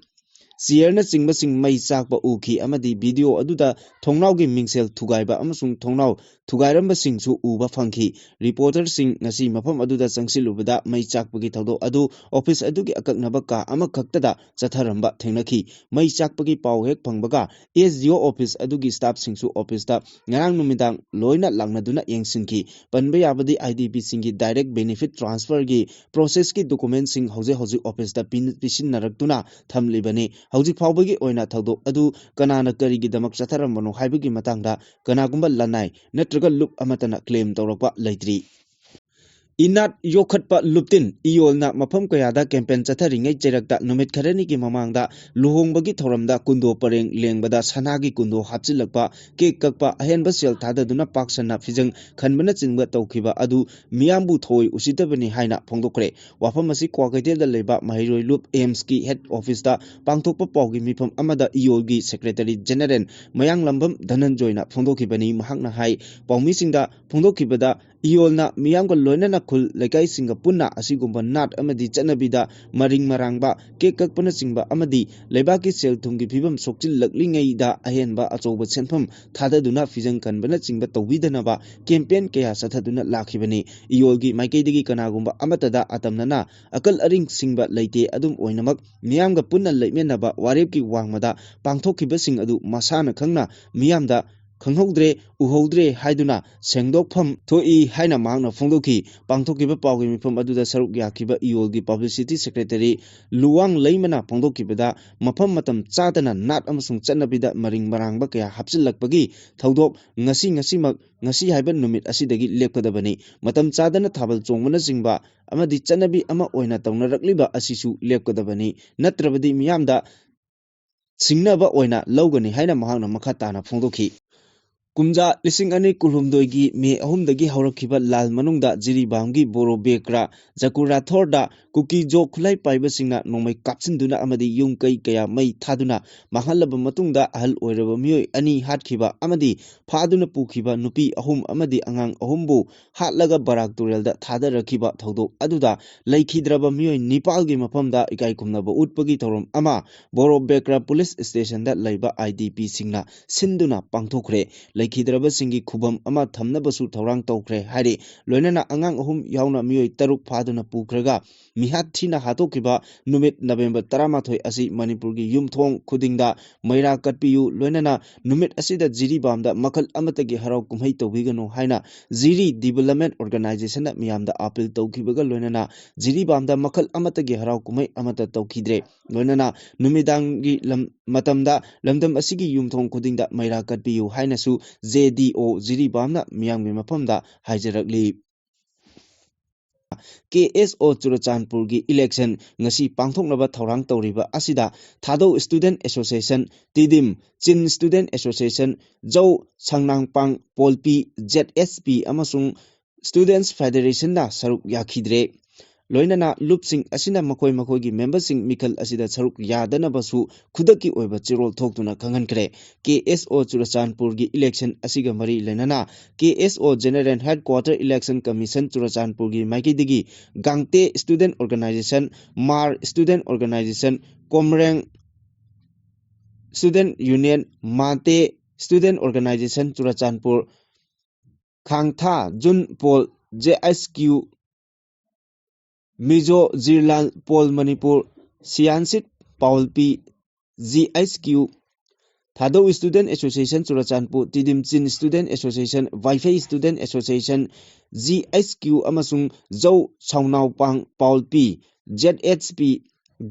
chairꯅꯆꯤꯡꯕꯁꯤꯡ ꯃꯩ ꯆꯥꯛꯄ ꯎꯈꯤ ꯑꯃꯗꯤ video ꯑꯗꯨꯗ ꯊꯣꯡꯅꯥꯎꯒꯤ ꯃꯤꯡꯁꯦꯜ ꯊꯨꯒꯥꯏꯕ ꯑꯃꯁꯨꯡ ꯊꯣꯡꯅꯥꯎ ꯊꯨꯒꯥꯏꯔꯝꯕꯁꯤꯡꯁꯨ ꯎꯕ ꯐꯪꯈꯤ꯫ Reporterꯁꯤꯡ ꯉꯁꯤ ꯃꯐꯝ ꯑꯗꯨꯗ ꯆꯪꯁꯤꯜꯂꯨꯕꯗ ꯃꯩ ꯆꯥꯛꯄꯒꯤ ꯊꯧꯗꯣꯛ ꯑꯗꯨ office ꯑꯗꯨꯒꯤ ꯑꯀꯛꯅꯕ ꯀꯥ ꯑꯃꯈꯛꯇꯗ ꯆꯠꯊꯔꯝꯕ ꯊꯦꯡꯅꯈꯤ꯫ ꯃꯩ ꯆꯥꯛꯄꯒꯤ ꯄꯥꯎ ꯍꯦꯛ ꯐꯪꯕꯒ SDO office ꯑꯗꯨꯒꯤ staffꯁꯤꯡꯁꯨ officeꯇ ꯉꯔꯥꯡ ꯅꯨꯃꯤꯗꯥꯡ ꯂꯣꯏꯅ ꯂꯥꯛꯅꯗꯨꯅ ꯌꯦꯡꯁꯤꯟꯈꯤ꯫ ꯄꯟꯕ ꯌꯥꯕꯗꯤ IDPꯁꯤꯡꯒꯤ direct benefit transferꯒꯤ processꯀꯤ documentꯁꯤꯡ ꯍꯧꯖꯤꯛ ꯍꯧꯖꯤꯛ officeꯇ ꯄꯤ-, ꯄꯤꯁꯤꯟꯅꯔꯛꯇꯨꯅ ꯊꯝꯂꯤꯕꯅꯤ꯫ ꯍꯧꯖꯤꯛ ꯐꯥꯎꯕꯒꯤ ꯑꯣꯏꯅ ꯊꯧꯗꯣꯛ ꯑꯗꯨ ꯀꯅꯥꯅ ꯀꯔꯤꯒꯤꯗꯃꯛ ꯆꯠꯊꯔꯝꯕꯅꯣ ꯍꯥꯏꯕꯒꯤ ꯃꯇꯥꯡꯗ ꯀꯅꯥꯒꯨꯝꯕ ꯂꯅꯥꯏ ꯅꯠꯇ꯭ꯔꯒ ꯂꯨꯞ ꯑꯃꯠꯇꯅ claim ꯇꯧꯔꯛꯄ ꯂꯩꯇ꯭ꯔꯤ꯫ ꯏꯅꯥꯠ ꯌꯣꯛꯈꯠꯄ ꯂꯨꯞꯇꯤꯟ ꯏꯌꯣꯜꯅ ꯃꯐꯝ ꯀꯌꯥꯗ ꯀꯦꯝꯄꯦꯟ ꯆꯠꯊꯔꯤꯉꯩ ꯆꯩꯔꯛꯇ ꯅꯨꯃꯤꯠ ꯈꯔꯅꯤꯒꯤ ꯃꯃꯥꯡꯗ ꯂꯨꯍꯣꯡꯕꯒꯤ ꯊꯧꯔꯝꯗ ꯀꯨꯟꯗꯣ ꯄꯔꯦꯡ ꯂꯦꯡꯕꯗ ꯁꯅꯥꯒꯤ ꯀꯨꯟꯗꯣ ꯍꯥꯞꯆꯤꯜꯂꯛꯄ, ꯀꯦꯛ ꯀꯛꯄ, ꯑꯍꯦꯟꯕ ꯁꯦꯜ ꯊꯥꯗꯗꯨꯅ ꯄꯥꯛ ꯁꯟꯅ ꯐꯤꯖꯪ ꯈꯟꯕꯅꯆꯤꯡꯕ ꯇꯧꯈꯤꯕ ꯑꯗꯨ ꯃꯤꯌꯥꯝꯕꯨ ꯊꯣꯏ ꯎꯁꯤꯠꯇꯕꯅꯤ ꯍꯥꯏꯅ ꯐꯣꯡꯗꯣꯛꯈ꯭ꯔꯦ꯫ ꯋꯥꯐꯝ ꯑꯁꯤ ꯀ꯭ꯋꯥꯀꯩꯊꯦꯜꯗ ꯂꯩꯕ ꯃꯍꯩꯔꯣꯏ ꯂꯨꯞ ꯑꯦꯝꯁꯀꯤ ꯍꯦꯗ ꯑꯣꯐꯤꯁꯇ ꯄꯥꯡꯊꯣꯛꯄ ꯄꯥꯎꯒꯤ ꯃꯤꯐꯝ ꯑꯃꯗ ꯏꯌꯣꯜꯒꯤ ꯁꯦꯀ꯭ꯔꯦꯇꯔꯤ ꯖꯦꯅꯦꯔꯦꯜ ꯃꯌꯥꯡꯂꯝꯕꯝ ꯙꯅꯟꯖꯣꯏꯅ ꯐꯣꯡꯗꯣꯛꯈꯤꯕꯅꯤ꯫ ꯃꯍꯥꯛꯅ ꯍꯥꯏ, ꯄꯥꯎꯃꯤꯁꯤꯡꯗ ꯐꯣꯡꯗꯣꯛꯈꯤꯕꯗ, ꯏꯌꯣꯜꯅ ꯃꯤꯌꯥꯝꯒ ꯂꯣꯏꯅꯅ ꯈꯨꯜ ꯂꯩꯀꯥꯏꯁꯤꯡꯒ ꯄꯨꯟꯅ ꯑꯁꯤꯒꯨꯝꯕ ꯅꯥꯠ ꯑꯃꯗꯤ ꯆꯠꯅꯕꯤꯗ ꯃꯔꯤꯡ ꯃꯔꯥꯡꯕ, ꯀꯦꯛ ꯀꯛꯄꯅꯆꯤꯡꯕ ꯑꯃꯗꯤ ꯂꯩꯕꯥꯛꯀꯤ ꯁꯦꯜ ꯊꯨꯝꯒꯤ ꯐꯤꯕꯝ ꯁꯣꯛꯆꯤꯜꯂꯛꯂꯤꯉꯩꯗ ꯑꯍꯦꯟꯕ ꯑꯆꯧꯕ ꯁꯦꯟꯐꯝ ꯊꯥꯗꯗꯨꯅ ꯐꯤꯖꯪ ꯈꯟꯕꯅꯆꯤꯡꯕ ꯇꯧꯕꯤꯗꯅꯕ ꯀꯦꯝꯄꯦꯟ ꯀꯌꯥ ꯆꯠꯊꯗꯨꯅ ꯂꯥꯛꯈꯤꯕꯅꯤ꯫ ꯏꯌꯣꯜꯒꯤ ꯃꯥꯏꯀꯩꯗꯒꯤ ꯀꯅꯥꯒꯨꯝꯕ ꯑꯃꯠꯇꯗ ꯑꯇꯝꯅꯅ ꯑꯀꯜ ꯑꯔꯤꯡ ꯁꯤꯡꯕ ꯂꯩꯇꯦ꯫ ꯑꯗꯨꯝ ꯑꯣꯏꯅꯃꯛ, ꯃꯤꯌꯥꯝꯒ ꯄꯨꯟꯅ ꯂꯩꯃꯤꯟꯅꯕ ꯋꯥꯔꯦꯞꯀꯤ ꯋꯥꯡꯃꯗ ꯄꯥꯡꯊꯣꯛꯈꯤꯕꯁꯤꯡ ꯑꯗꯨ ꯃꯁꯥꯅ ꯈꯪꯅ ꯃꯤꯌꯥꯝꯗ ꯈꯪꯍꯧꯗ꯭ꯔꯦ, ꯎꯍꯧꯗ꯭ꯔꯦ ꯍꯥꯏꯗꯨꯅ ꯁꯦꯡꯗꯣꯛꯐꯝ ꯊꯣꯛꯏ ꯍꯥꯏꯅ ꯃꯍꯥꯛꯅ ꯐꯣꯡꯗꯣꯛꯈꯤ꯫ ꯄꯥꯡꯊꯣꯛꯈꯤꯕ ꯄꯥꯎꯒꯤ ꯃꯤꯐꯝ ꯑꯗꯨꯗ ꯁꯔꯨꯛ ꯌꯥꯈꯤꯕ ꯏꯌꯣꯜꯒꯤ ꯄꯕ꯭ꯂꯤꯁꯤꯇꯤ ꯁꯦꯀ꯭ꯔꯦꯇꯔꯤ ꯂꯨꯋꯥꯡ ꯂꯩꯃꯅ ꯐꯣꯡꯗꯣꯛꯈꯤꯕꯗ, ꯃꯐꯝ ꯃꯇꯝ ꯆꯥꯗꯅ ꯅꯥꯠ ꯑꯃꯁꯨꯡ ꯆꯠꯅꯕꯤꯗ ꯃꯔꯤꯡ ꯃꯔꯥꯡꯕ ꯀꯌꯥ ꯍꯥꯞꯆꯤꯜꯂꯛꯄꯒꯤ ꯊꯧꯗꯣꯛ ꯉꯁꯤ, ꯉꯁꯤꯃꯛ, ꯉꯁꯤ ꯍꯥꯏꯕ ꯅꯨꯃꯤꯠ ꯑꯁꯤꯗꯒꯤ ꯂꯦꯞꯀꯗꯕꯅꯤ꯫ ꯃꯇꯝ ꯆꯥꯗꯅ ꯊꯥꯕꯜ ꯆꯣꯡꯕꯅꯆꯤꯡꯕ ꯑꯃꯗꯤ ꯆꯠꯅꯕꯤ ꯑꯃ ꯑꯣꯏꯅ ꯇꯧꯅꯔꯛꯂꯤꯕ ꯑꯁꯤꯁꯨ ꯂꯦꯞꯀꯗꯕꯅꯤ꯫ ꯅꯠꯇ꯭ꯔꯕꯗꯤ ꯃꯤꯌꯥꯝꯗ ꯁꯤꯡꯅꯕ ꯑꯣꯏꯅ ꯂꯧꯒꯅꯤ ꯍꯥꯏꯅ ꯃꯍꯥꯛꯅ ꯃꯈꯥ ꯇꯥꯅ ꯐꯣꯡꯗꯣꯛꯈꯤ꯫ ꯀꯨꯝꯖꯥ ꯂꯤꯁꯤꯡ ꯑꯅꯤ ꯀꯨꯟꯍꯨꯝꯗꯣꯏꯒꯤ ꯃꯦ ꯑꯍꯨꯝꯗꯒꯤ ꯍꯧꯔꯛꯈꯤꯕ ꯂꯥꯜ ꯃꯅꯨꯡꯗ ꯖꯤꯔꯤꯕꯥꯝꯒꯤ ꯕꯣꯔꯣ ꯕꯦꯀ꯭ꯔꯥ ꯖꯀꯨꯔꯥꯊꯣꯔꯗ ꯀꯨꯀꯤ ꯖꯣ ꯈꯨꯠꯂꯥꯏ ꯄꯥꯏꯕꯁꯤꯡꯅ ꯅꯣꯡꯃꯩ ꯀꯥꯞꯁꯤꯟꯗꯨꯅ ꯑꯃꯗꯤ ꯌꯨꯝ ꯀꯩ ꯀꯌꯥ ꯃꯩ ꯊꯥꯗꯨꯅ ꯃꯥꯡꯍꯜꯂꯕ ꯃꯇꯨꯡꯗ, ꯑꯍꯜ ꯑꯣꯏꯔꯕ ꯃꯤꯑꯣꯏ ꯑꯅꯤ ꯍꯥꯠꯈꯤꯕ ꯑꯃꯗꯤ ꯐꯥꯗꯨꯅ ꯄꯨꯈꯤꯕ ꯅꯨꯄꯤ ꯑꯍꯨꯝ ꯑꯃꯗꯤ ꯑꯉꯥꯡ ꯑꯍꯨꯝꯕꯨ ꯍꯥꯠꯂꯒ ꯕꯔꯥꯛ ꯇꯨꯔꯦꯜꯗ ꯊꯥꯗꯔꯛꯈꯤꯕ ꯊꯧꯗꯣꯛ ꯑꯗꯨꯗ ꯂꯩꯈꯤꯗ꯭ꯔꯕ ꯃꯤꯑꯣꯏ ꯅꯤꯄꯥꯜꯒꯤ ꯃꯐꯝꯗ ꯏꯀꯥꯏ ꯈꯨꯝꯅꯕ ꯎꯠꯄꯒꯤ ꯊꯧꯔꯝ ꯑꯃ ꯕꯣꯔꯣ ꯕꯦꯀ꯭ꯔꯥ ꯄꯨꯂꯤꯁ ꯁ꯭ꯇꯦꯁꯟꯗ ꯂꯩꯕ ꯑꯥꯏ ꯗꯤ ꯄꯤꯁꯤꯡꯅ ꯁꯤꯟꯗꯨꯅ ꯄꯥꯡꯊꯣꯛꯈ꯭ꯔꯦ꯫ ꯂꯩꯈꯤꯗ꯭ꯔꯕꯁꯤꯡꯒꯤ ꯈꯨꯕꯝ ꯑꯃ ꯊꯝꯅꯕꯁꯨ ꯊꯧꯔꯥꯡ ꯇꯧꯈ꯭ꯔꯦ ꯍꯥꯏꯔꯤ꯫ ꯂꯣꯏꯅꯅ ꯑꯉꯥꯡ ꯑꯍꯨꯝ ꯌꯥꯎꯅ ꯃꯤꯑꯣꯏ ꯇꯔꯨꯛ ꯐꯥꯗꯨꯅ ꯄꯨꯈ꯭ꯔꯒ ꯃꯤꯍꯥꯠ ꯊꯤꯅ ꯍꯥꯠꯇꯣꯛꯈꯤꯕ ꯅꯨꯃꯤꯠ ꯅꯕꯦꯝꯕꯔ ꯇꯔꯥꯃꯥꯊꯣꯏ ꯑꯁꯤ ꯃꯅꯤꯄꯨꯔꯒꯤ ꯌꯨꯝꯊꯣꯡ ꯈꯨꯗꯤꯡꯗ ꯃꯩꯔꯥ ꯀꯠꯄꯤꯌꯨ꯫ ꯂꯣꯏꯅꯅ ꯅꯨꯃꯤꯠ ꯑꯁꯤꯗ ꯖꯤꯔꯤꯕꯥꯝꯗ ꯃꯈꯜ ꯑꯃꯠꯇꯒꯤ ꯍꯔꯥꯎ ꯀꯨꯝꯍꯩ ꯇꯧꯕꯤꯒꯅꯨ ꯍꯥꯏꯅ ꯖꯤꯔꯤ ꯗꯤꯕꯂꯞꯃꯦꯟ ꯑꯣꯔꯒꯅꯥꯏꯖꯦꯁꯟꯅ ꯃꯤꯌꯥꯝꯗ ꯑꯥꯄꯤꯜ ꯇꯧꯈꯤꯕꯒ ꯂꯣꯏꯅꯅ ꯖꯤꯔꯤꯕꯥꯝꯗ ꯃꯈꯜ ꯑꯃꯠꯇꯒꯤ ꯍꯔꯥꯎ ꯀꯨꯝꯍꯩ ꯑꯃꯠꯇ ꯇꯧꯈꯤꯗ꯭ꯔꯦ꯫ ꯂꯣꯏꯅꯅ ꯅꯨꯃꯤꯗꯥꯡꯒꯤ ꯂꯝ-, ꯃꯇꯝꯗ ꯂꯝꯗꯝ ꯑꯁꯤꯒꯤ ꯌꯨꯝꯊꯣꯡ ꯈꯨꯗꯤꯡꯗ ꯃꯩꯔꯥ ꯀꯠꯄꯤꯌꯨ ꯍꯥꯏꯅꯁꯨ ꯖꯦ ꯗꯤ ꯑꯣ ꯖꯤꯔꯤꯕꯥꯝꯅ ꯃꯤꯌꯥꯝꯒꯤ ꯃꯐꯝꯗ ꯍꯥꯏꯖꯔꯛꯂꯤ꯫ ꯀꯦ ꯑꯦꯁ ꯑꯣ ꯆꯨꯔꯆꯥꯟꯄꯨꯔꯒꯤ election ꯉꯁꯤ ꯄꯥꯡꯊꯣꯛꯅꯕ ꯊꯧꯔꯥꯡ ꯇꯧꯔꯤꯕ ꯑꯁꯤꯗ ꯊꯥꯗꯧ Student Association, Tiddim, Chin Student Association, Zou ꯁꯪꯅꯥꯡꯄꯥꯡ ꯄꯣꯜꯄꯤ, ꯖꯦꯠ ꯑꯦꯁ ꯄꯤ ꯑꯃꯁꯨꯡ Students Federationꯅ ꯁꯔꯨꯛ ꯌꯥꯈꯤꯗ꯭ꯔꯦ꯫ ꯂꯣꯏꯅꯅ ꯂꯨꯞꯁꯤꯡ ꯑꯁꯤꯅ ꯃꯈꯣꯏ ꯃꯈꯣꯏꯒꯤ memberꯁꯤꯡ ꯃꯤꯈꯜ ꯑꯁꯤꯗ ꯁꯔꯨꯛ ꯌꯥꯗꯅꯕꯁꯨ ꯈꯨꯗꯛꯀꯤ ꯑꯣꯏꯕ ꯆꯦꯔꯣꯜ ꯊꯣꯛꯇꯨꯅ ꯈꯪꯍꯟꯈ꯭ꯔꯦ꯫ ꯀꯦ ꯑꯦꯁ ꯑꯣ ꯆꯨꯔꯆꯥꯟꯄꯨꯔꯒꯤ election ꯑꯁꯤꯒ ꯃꯔꯤ ꯂꯩꯅꯅ ꯀꯦ ꯑꯦꯁ ꯑꯣ General Headquarter Election Commission ꯆꯨꯔꯆꯥꯟꯄꯨꯔꯒꯤ ꯃꯥꯏꯀꯩꯗꯒꯤ ꯒꯥꯡꯇꯦ Student Organization, Mar Student Organization, Komreng Student Union, ꯃꯥꯟꯇꯦ Student Organization ꯆꯨꯔꯆꯥꯟꯄꯨꯔ, ꯈꯥꯡꯊꯥ ꯖꯨꯟ ꯄꯣꯜ, J H Q, Mizo Zirlai Pawl Manipur, ꯁꯤꯌꯥꯟꯁꯤꯠ ꯄꯥꯎꯜꯄꯤ, G H Q, Thadou Student Association Churachandpur, Tiddim Chin Student Association, Vaiphei Student Association, G H Q ꯑꯃꯁꯨꯡ ꯖꯧ ꯁꯥꯎꯅꯥꯎꯄꯥꯡ ꯄꯥꯎꯜꯄꯤ, Z H P,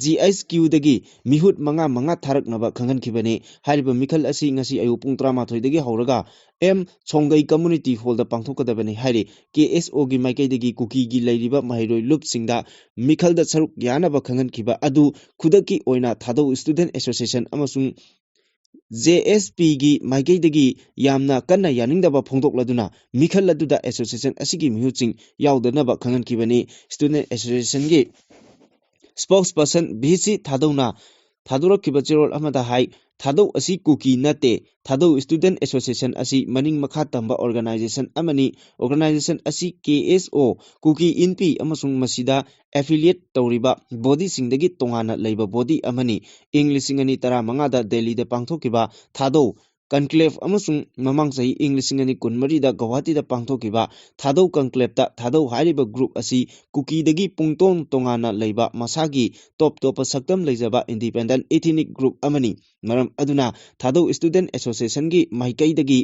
G H ꯀ꯭ꯌꯨꯗꯒꯤ ꯃꯤꯍꯨꯠ ꯃꯉꯥ ꯃꯉꯥ ꯊꯥꯔꯛꯅꯕ ꯈꯪꯍꯟꯈꯤꯕꯅꯤ꯫ ꯍꯥꯏꯔꯤꯕ ꯃꯤꯈꯜ ꯑꯁꯤ ꯉꯁꯤ ꯑꯌꯨꯛ ꯄꯨꯡ ꯇꯔꯥꯃꯥꯊꯣꯏꯗꯒꯤ ꯍꯧꯔꯒ ꯑꯦꯝ ꯁꯣꯡꯒꯩ Community Hallꯗ ꯄꯥꯡꯊꯣꯛꯀꯗꯕꯅꯤ ꯍꯥꯏꯔꯤ꯫ ꯀꯦ ꯑꯦꯁ ꯑꯣꯒꯤ ꯃꯥꯏꯀꯩꯗꯒꯤ ꯀꯨꯀꯤꯒꯤ ꯂꯩꯔꯤꯕ ꯃꯍꯩꯔꯣꯏ ꯂꯨꯞꯁꯤꯡꯗ ꯃꯤꯈꯜꯗ ꯁꯔꯨꯛ ꯌꯥꯅꯕ ꯈꯪꯍꯟꯈꯤꯕ ꯑꯗꯨ ꯈꯨꯗꯛꯀꯤ ꯑꯣꯏꯅ ꯊꯥꯗꯧ Student Association ꯑꯃꯁꯨꯡ ꯖꯦ ꯑꯦꯁ ꯄꯤꯒꯤ ꯃꯥꯏꯀꯩꯗꯒꯤ ꯌꯥꯝꯅ ꯀꯟꯅ ꯌꯥꯅꯤꯡꯗꯕ ꯐꯣꯡꯗꯣꯛꯂꯗꯨꯅ ꯃꯤꯈꯜ ꯑꯗꯨꯗ association ꯑꯁꯤꯒꯤ ꯃꯤꯍꯨꯠꯁꯤꯡ ꯌꯥꯎꯗꯅꯕ ꯈꯪꯍꯟꯈꯤꯕꯅꯤ꯫ Student Associationꯒꯤ spokesperson ꯚꯤ ꯁꯤ ꯊꯥꯗꯧꯅ ꯊꯥꯗꯣꯔꯛꯈꯤꯕ ꯆꯦꯔꯣꯜ ꯑꯃꯗ ꯍꯥꯏ, ꯊꯥꯗꯧ ꯑꯁꯤ ꯀꯨꯀꯤ ꯅꯠꯇꯦ꯫ ꯊꯥꯗꯧ Student Association ꯑꯁꯤ ꯃꯅꯤꯡ ꯃꯈꯥ ꯇꯝꯕ organization ꯑꯃꯅꯤ꯫ Organization ꯑꯁꯤ ꯀꯦ ꯑꯦꯁ ꯑꯣ, ꯀꯨꯀꯤ ꯏꯟꯄꯤ ꯑꯃꯁꯨꯡ ꯃꯁꯤꯗ affiliate ꯇꯧꯔꯤꯕ bodyꯁꯤꯡꯗꯒꯤ ꯇꯣꯉꯥꯟꯅ ꯂꯩꯕ body ꯑꯃꯅꯤ꯫ ꯏꯪ ꯂꯤꯁꯤꯡ ꯑꯅꯤ ꯇꯔꯥꯃꯉꯥꯗ ꯗꯦꯜꯂꯤꯗ ꯄꯥꯡꯊꯣꯛꯈꯤꯕ ꯊꯥꯗꯧ conclave ꯑꯃꯁꯨꯡ ꯃꯃꯥꯡ ꯆꯍꯤ ꯏꯪ ꯂꯤꯁꯤꯡ ꯑꯅꯤ ꯀꯨꯟꯃꯔꯤꯗ ꯒꯧꯍꯥꯇꯤꯗ ꯄꯥꯡꯊꯣꯛꯈꯤꯕ ꯊꯥꯗꯧ conclaveꯇ ꯊꯥꯗꯧ ꯍꯥꯏꯔꯤꯕ group ꯑꯁꯤ ꯀꯨꯀꯤꯗꯒꯤ ꯄꯨꯡꯇꯣꯡ ꯇꯣꯉꯥꯟꯅ ꯂꯩꯕ ꯃꯁꯥꯒꯤ ꯇꯣꯞ ꯇꯣꯞꯄ ꯁꯛꯇꯝ ꯂꯩꯖꯕ independent ethnic group ꯑꯃꯅꯤ꯫ ꯃꯔꯝ ꯑꯗꯨꯅ ꯊꯥꯗꯧ Student Associationꯒꯤ ꯃꯥꯏꯀꯩꯗꯒꯤ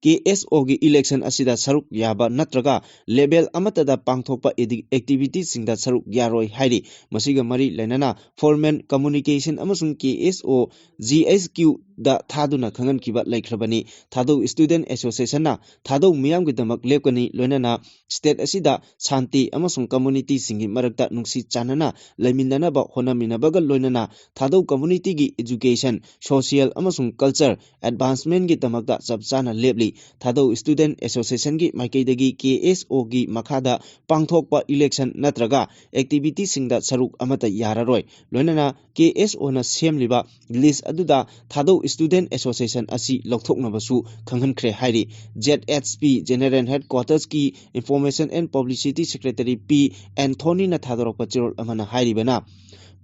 ꯀꯦ ꯑꯦꯁ ꯑꯣꯒꯤ election ꯑꯁꯤꯗ ꯁꯔꯨꯛ ꯌꯥꯕ ꯅꯠꯇ꯭ꯔꯒ level ꯑꯃꯠꯇꯗ ꯄꯥꯡꯊꯣꯛꯄ ꯑꯦꯗꯤ-, activityꯁꯤꯡꯗ ꯁꯔꯨꯛ ꯌꯥꯔꯣꯏ ꯍꯥꯏꯔꯤ꯫ ꯃꯁꯤꯒ ꯃꯔꯤ ꯂꯩꯅꯅ formal communication ꯑꯃꯁꯨꯡ ꯀꯦ ꯑꯦꯁ ꯑꯣ, ꯖꯤ ꯑꯩꯆ ꯀ꯭ꯌꯨ ꯗ ꯊꯥꯗꯨꯅ ꯈꯪꯍꯟꯈꯤꯕ ꯂꯩꯈ꯭ꯔꯕꯅꯤ꯫ ꯊꯥꯗꯧ Student Association ꯅ ꯊꯥꯗꯧ ꯃꯤꯌꯥꯝꯒꯤꯗꯃꯛ ꯂꯦꯞꯀꯅꯤ, ꯂꯣꯏꯅꯅ state ꯑꯁꯤꯗ ꯁꯥꯟꯇꯤ ꯑꯃꯁꯨꯡ community ꯁꯤꯡꯒꯤ ꯃꯔꯛꯇ ꯅꯨꯡꯁꯤ ꯆꯥꯟꯅꯅ ꯂꯩꯃꯤꯟꯅꯅꯕ ꯍꯣꯠꯅꯃꯤꯟꯅꯕꯒ ꯂꯣꯏꯅꯅ ꯊꯥꯗꯧ community ꯒꯤ education, social ꯑꯃꯁꯨꯡ culture advancement ꯀꯤꯗꯃꯛꯇ ꯆꯞ ꯆꯥꯅ ꯂꯦꯞꯂꯤ꯫ ꯊꯥꯗꯧ Student Association ꯒꯤ ꯃꯥꯏꯀꯩꯗꯒꯤ K S O ꯒꯤ ꯃꯈꯥꯗ ꯄꯥꯡꯊꯣꯛꯄ election ꯅꯠꯇ꯭ꯔꯒ activity ꯁꯤꯡꯗ ꯁꯔꯨꯛ ꯑꯃꯠꯇ ꯌꯥꯔꯔꯣꯏ꯫ ꯂꯣꯏꯅꯅ K S O ꯅ ꯁꯦꯝꯂꯤꯕ list ꯑꯗꯨꯗ ꯊꯥꯗꯧ Student Association ꯑꯁꯤ ꯂꯧꯊꯣꯛꯅꯕꯁꯨ ꯈꯪꯍꯟꯈ꯭ꯔꯦ ꯍꯥꯏꯔꯤ꯫ Z H P General Headquarters ꯀꯤ Information and Publicity Secretary P Anthony ꯅ ꯊꯥꯗꯣꯔꯛꯄ ꯆꯦꯔꯣꯜ ꯑꯃꯅ ꯍꯥꯏꯔꯤꯕꯅ,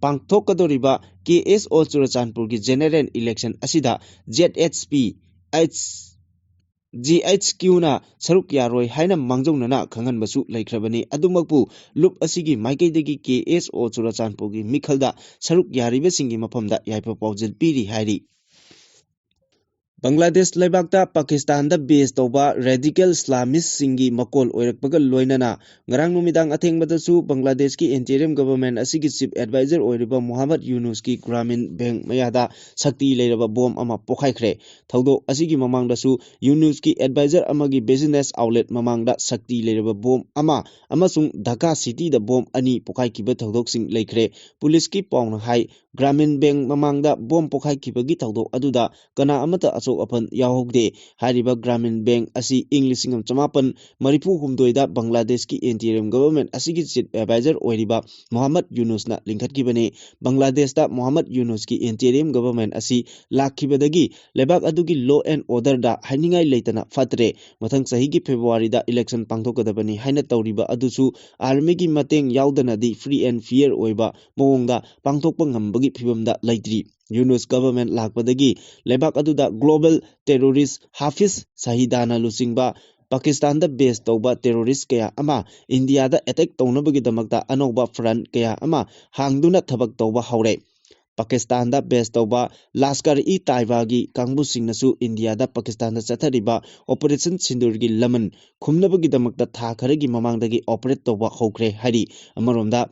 ꯄꯥꯡꯊꯣꯛꯀꯗꯧꯔꯤꯕ K S O ꯆꯨꯔꯆꯥꯟꯄꯨꯔꯒꯤ general election ꯑꯁꯤꯗ Z H P H G H Q ꯅ ꯁꯔꯨꯛ ꯌꯥꯔꯣꯏ ꯍꯥꯏꯅ ꯃꯥꯡꯖꯧꯅꯅ ꯈꯪꯍꯟꯕꯁꯨ ꯂꯩꯈ꯭ꯔꯕꯅꯤ꯫ ꯑꯗꯨꯃꯛꯄꯨ ꯂꯨꯞ ꯑꯁꯤꯒꯤ ꯃꯥꯏꯀꯩꯗꯒꯤ K S O ꯆꯨꯔꯆꯥꯟꯄꯨꯔꯒꯤ ꯃꯤꯈꯜꯗ ꯁꯔꯨꯛ ꯌꯥꯔꯤꯕꯁꯤꯡꯒꯤ ꯃꯐꯝꯗ ꯌꯥꯏꯐ ꯄꯥꯎꯖꯦꯜ ꯄꯤꯔꯤ ꯍꯥꯏꯔꯤ꯫ ꯕꯪꯒ꯭ꯂꯥꯗꯦꯁ ꯂꯩꯕꯥꯛꯇ ꯄꯥꯀꯤꯁꯇꯥꯟꯗ base ꯇꯧꯕ radical Islamist ꯁꯤꯡꯒꯤ ꯃꯀꯣꯜ ꯑꯣꯏꯔꯛꯄꯒ ꯂꯣꯏꯅꯅ ꯉꯔꯥꯡ ꯅꯨꯃꯤꯗꯥꯡ ꯑꯊꯦꯡꯕꯗꯁꯨ ꯕꯪꯒ꯭ꯂꯥꯗꯦꯁꯀꯤ interim government ꯑꯁꯤꯒꯤ chief advisor ꯑꯣꯏꯔꯤꯕ ꯃꯨꯍꯝꯃꯗ ꯌꯨꯅꯨꯁꯀꯤ ꯒ꯭ꯔꯥꯃꯤꯟ ꯕꯦꯡꯛ ꯃꯌꯥꯗ ꯁꯛꯇꯤ ꯂꯩꯔꯕ ꯕꯣꯝ ꯑꯃ ꯄꯣꯈꯥꯏꯈ꯭ꯔꯦ꯫ ꯊꯧꯗꯣꯛ ꯑꯁꯤꯒꯤ ꯃꯃꯥꯡꯗꯁꯨ ꯌꯨꯅꯨꯁꯀꯤ advisor ꯑꯃꯒꯤ business outlet ꯃꯃꯥꯡꯗ ꯁꯛꯇꯤ ꯂꯩꯔꯕ ꯕꯣꯝ ꯑꯃ ꯑꯃꯁꯨꯡ ꯙꯥꯀꯥ cityꯗ ꯕꯣꯝ ꯑꯅꯤ ꯄꯣꯈꯥꯏꯈꯤꯕ ꯊꯧꯗꯣꯛꯁꯤꯡ ꯂꯩꯈ꯭ꯔꯦ꯫ ꯄꯨꯂꯤꯁꯀꯤ ꯄꯥꯎꯅ ꯍꯥꯏ, ꯒ꯭ꯔꯥꯃꯤꯟ ꯕꯦꯡꯛ ꯃꯃꯥꯡꯗ ꯕꯣꯝ ꯄꯣꯈꯥꯏꯈꯤꯕꯒꯤ ꯊꯧꯗꯣꯛ ꯑꯗꯨꯗ ꯀꯅꯥ ꯑꯃꯠꯇ ꯑꯁꯣꯛ ꯑꯄꯟ ꯌꯥꯎꯍꯧꯗꯦ꯫ ꯍꯥꯏꯔꯤꯕ ꯒ꯭ꯔꯥꯃꯤꯟ ꯕꯦꯡꯛ ꯑꯁꯤ ꯏꯪ ꯂꯤꯁꯤꯡ ꯑꯃ ꯆꯃꯥꯄꯟ ꯃꯔꯤꯐꯨ ꯍꯨꯝꯗꯣꯏꯗ ꯕꯪꯒ꯭ꯂꯥꯗꯦꯁꯀꯤ interim government ꯑꯁꯤꯒꯤ chief advisor ꯑꯣꯏꯔꯤꯕ ꯃꯨꯍꯝꯃꯗ ꯌꯨꯅꯨꯁꯅ ꯂꯤꯡꯈꯠꯈꯤꯕꯅꯤ꯫ ꯕꯪꯒ꯭ꯂꯥꯗꯦꯁꯇ ꯃꯨꯍꯝꯃꯗ ꯌꯨꯅꯨꯁꯀꯤ interim government ꯑꯁꯤ ꯂꯥꯛꯈꯤꯕꯗꯒꯤ ꯂꯩꯕꯥꯛ ꯑꯗꯨꯒꯤ law and orderꯗ ꯍꯥꯏꯅꯤꯡꯉꯥꯏ ꯂꯩꯇꯅ ꯐꯠꯇ꯭ꯔꯦ꯫ ꯃꯊꯪ ꯆꯍꯤꯒꯤ Februaryꯗ election ꯄꯥꯡꯊꯣꯛꯀꯗꯕꯅꯤ ꯍꯥꯏꯅ ꯇꯧꯔꯤꯕ ꯑꯗꯨꯁꯨ armyꯒꯤ ꯃꯇꯦꯡ ꯌꯥꯎꯗꯅꯗꯤ free and fair ꯑꯣꯏꯕ ꯃꯑꯣꯡꯗ ꯄꯥꯡꯊꯣꯛꯄ ꯉꯝꯕꯒꯤ ꯐꯤꯕꯝꯗ ꯂꯩꯇ꯭ꯔꯤ꯫ ꯌꯨꯅꯨꯁ government ꯂꯥꯛꯄꯗꯒꯤ ꯂꯩꯕꯥꯛ ꯑꯗꯨꯗ global terrorist ꯍꯥꯐꯤꯖ ꯁꯍꯤꯗꯥꯅ ꯂꯨꯆꯤꯡꯕ ꯄꯥꯀꯤꯁꯇꯥꯟꯗ base ꯇꯧꯕ terrorist ꯀꯌꯥ ꯑꯃ ꯏꯟꯗꯤꯌꯥꯗ attack ꯇꯧꯅꯕꯒꯤꯗꯃꯛꯇ ꯑꯅꯧꯕ front ꯀꯌꯥ ꯑꯃ ꯍꯥꯡꯗꯨꯅ ꯊꯕꯛ ꯇꯧꯕ ꯍꯧꯔꯦ꯫ ꯄꯥꯀꯤꯁꯇꯥꯟꯗ base ꯇꯧꯕ ꯂꯥꯁꯀꯔ-ꯏ-ꯇꯥꯏꯕꯥꯒꯤ ꯀꯥꯡꯕꯨꯁꯤꯡꯅꯁꯨ ꯏꯟꯗꯤꯌꯥꯗ ꯄꯥꯀꯤꯁꯇꯥꯟꯗ ꯆꯠꯊꯔꯤꯕ Operation ꯁꯤꯟꯗꯨꯔꯒꯤ ꯂꯃꯟ ꯈꯨꯝꯅꯕꯒꯤꯗꯃꯛꯇ ꯊꯥ ꯈꯔꯒꯤ ꯃꯃꯥꯡꯗꯒꯤ operate ꯇꯧꯕ ꯍꯧꯈ꯭ꯔꯦ ꯍꯥꯏꯔꯤ꯫ ꯑꯃꯔꯣꯝꯗ,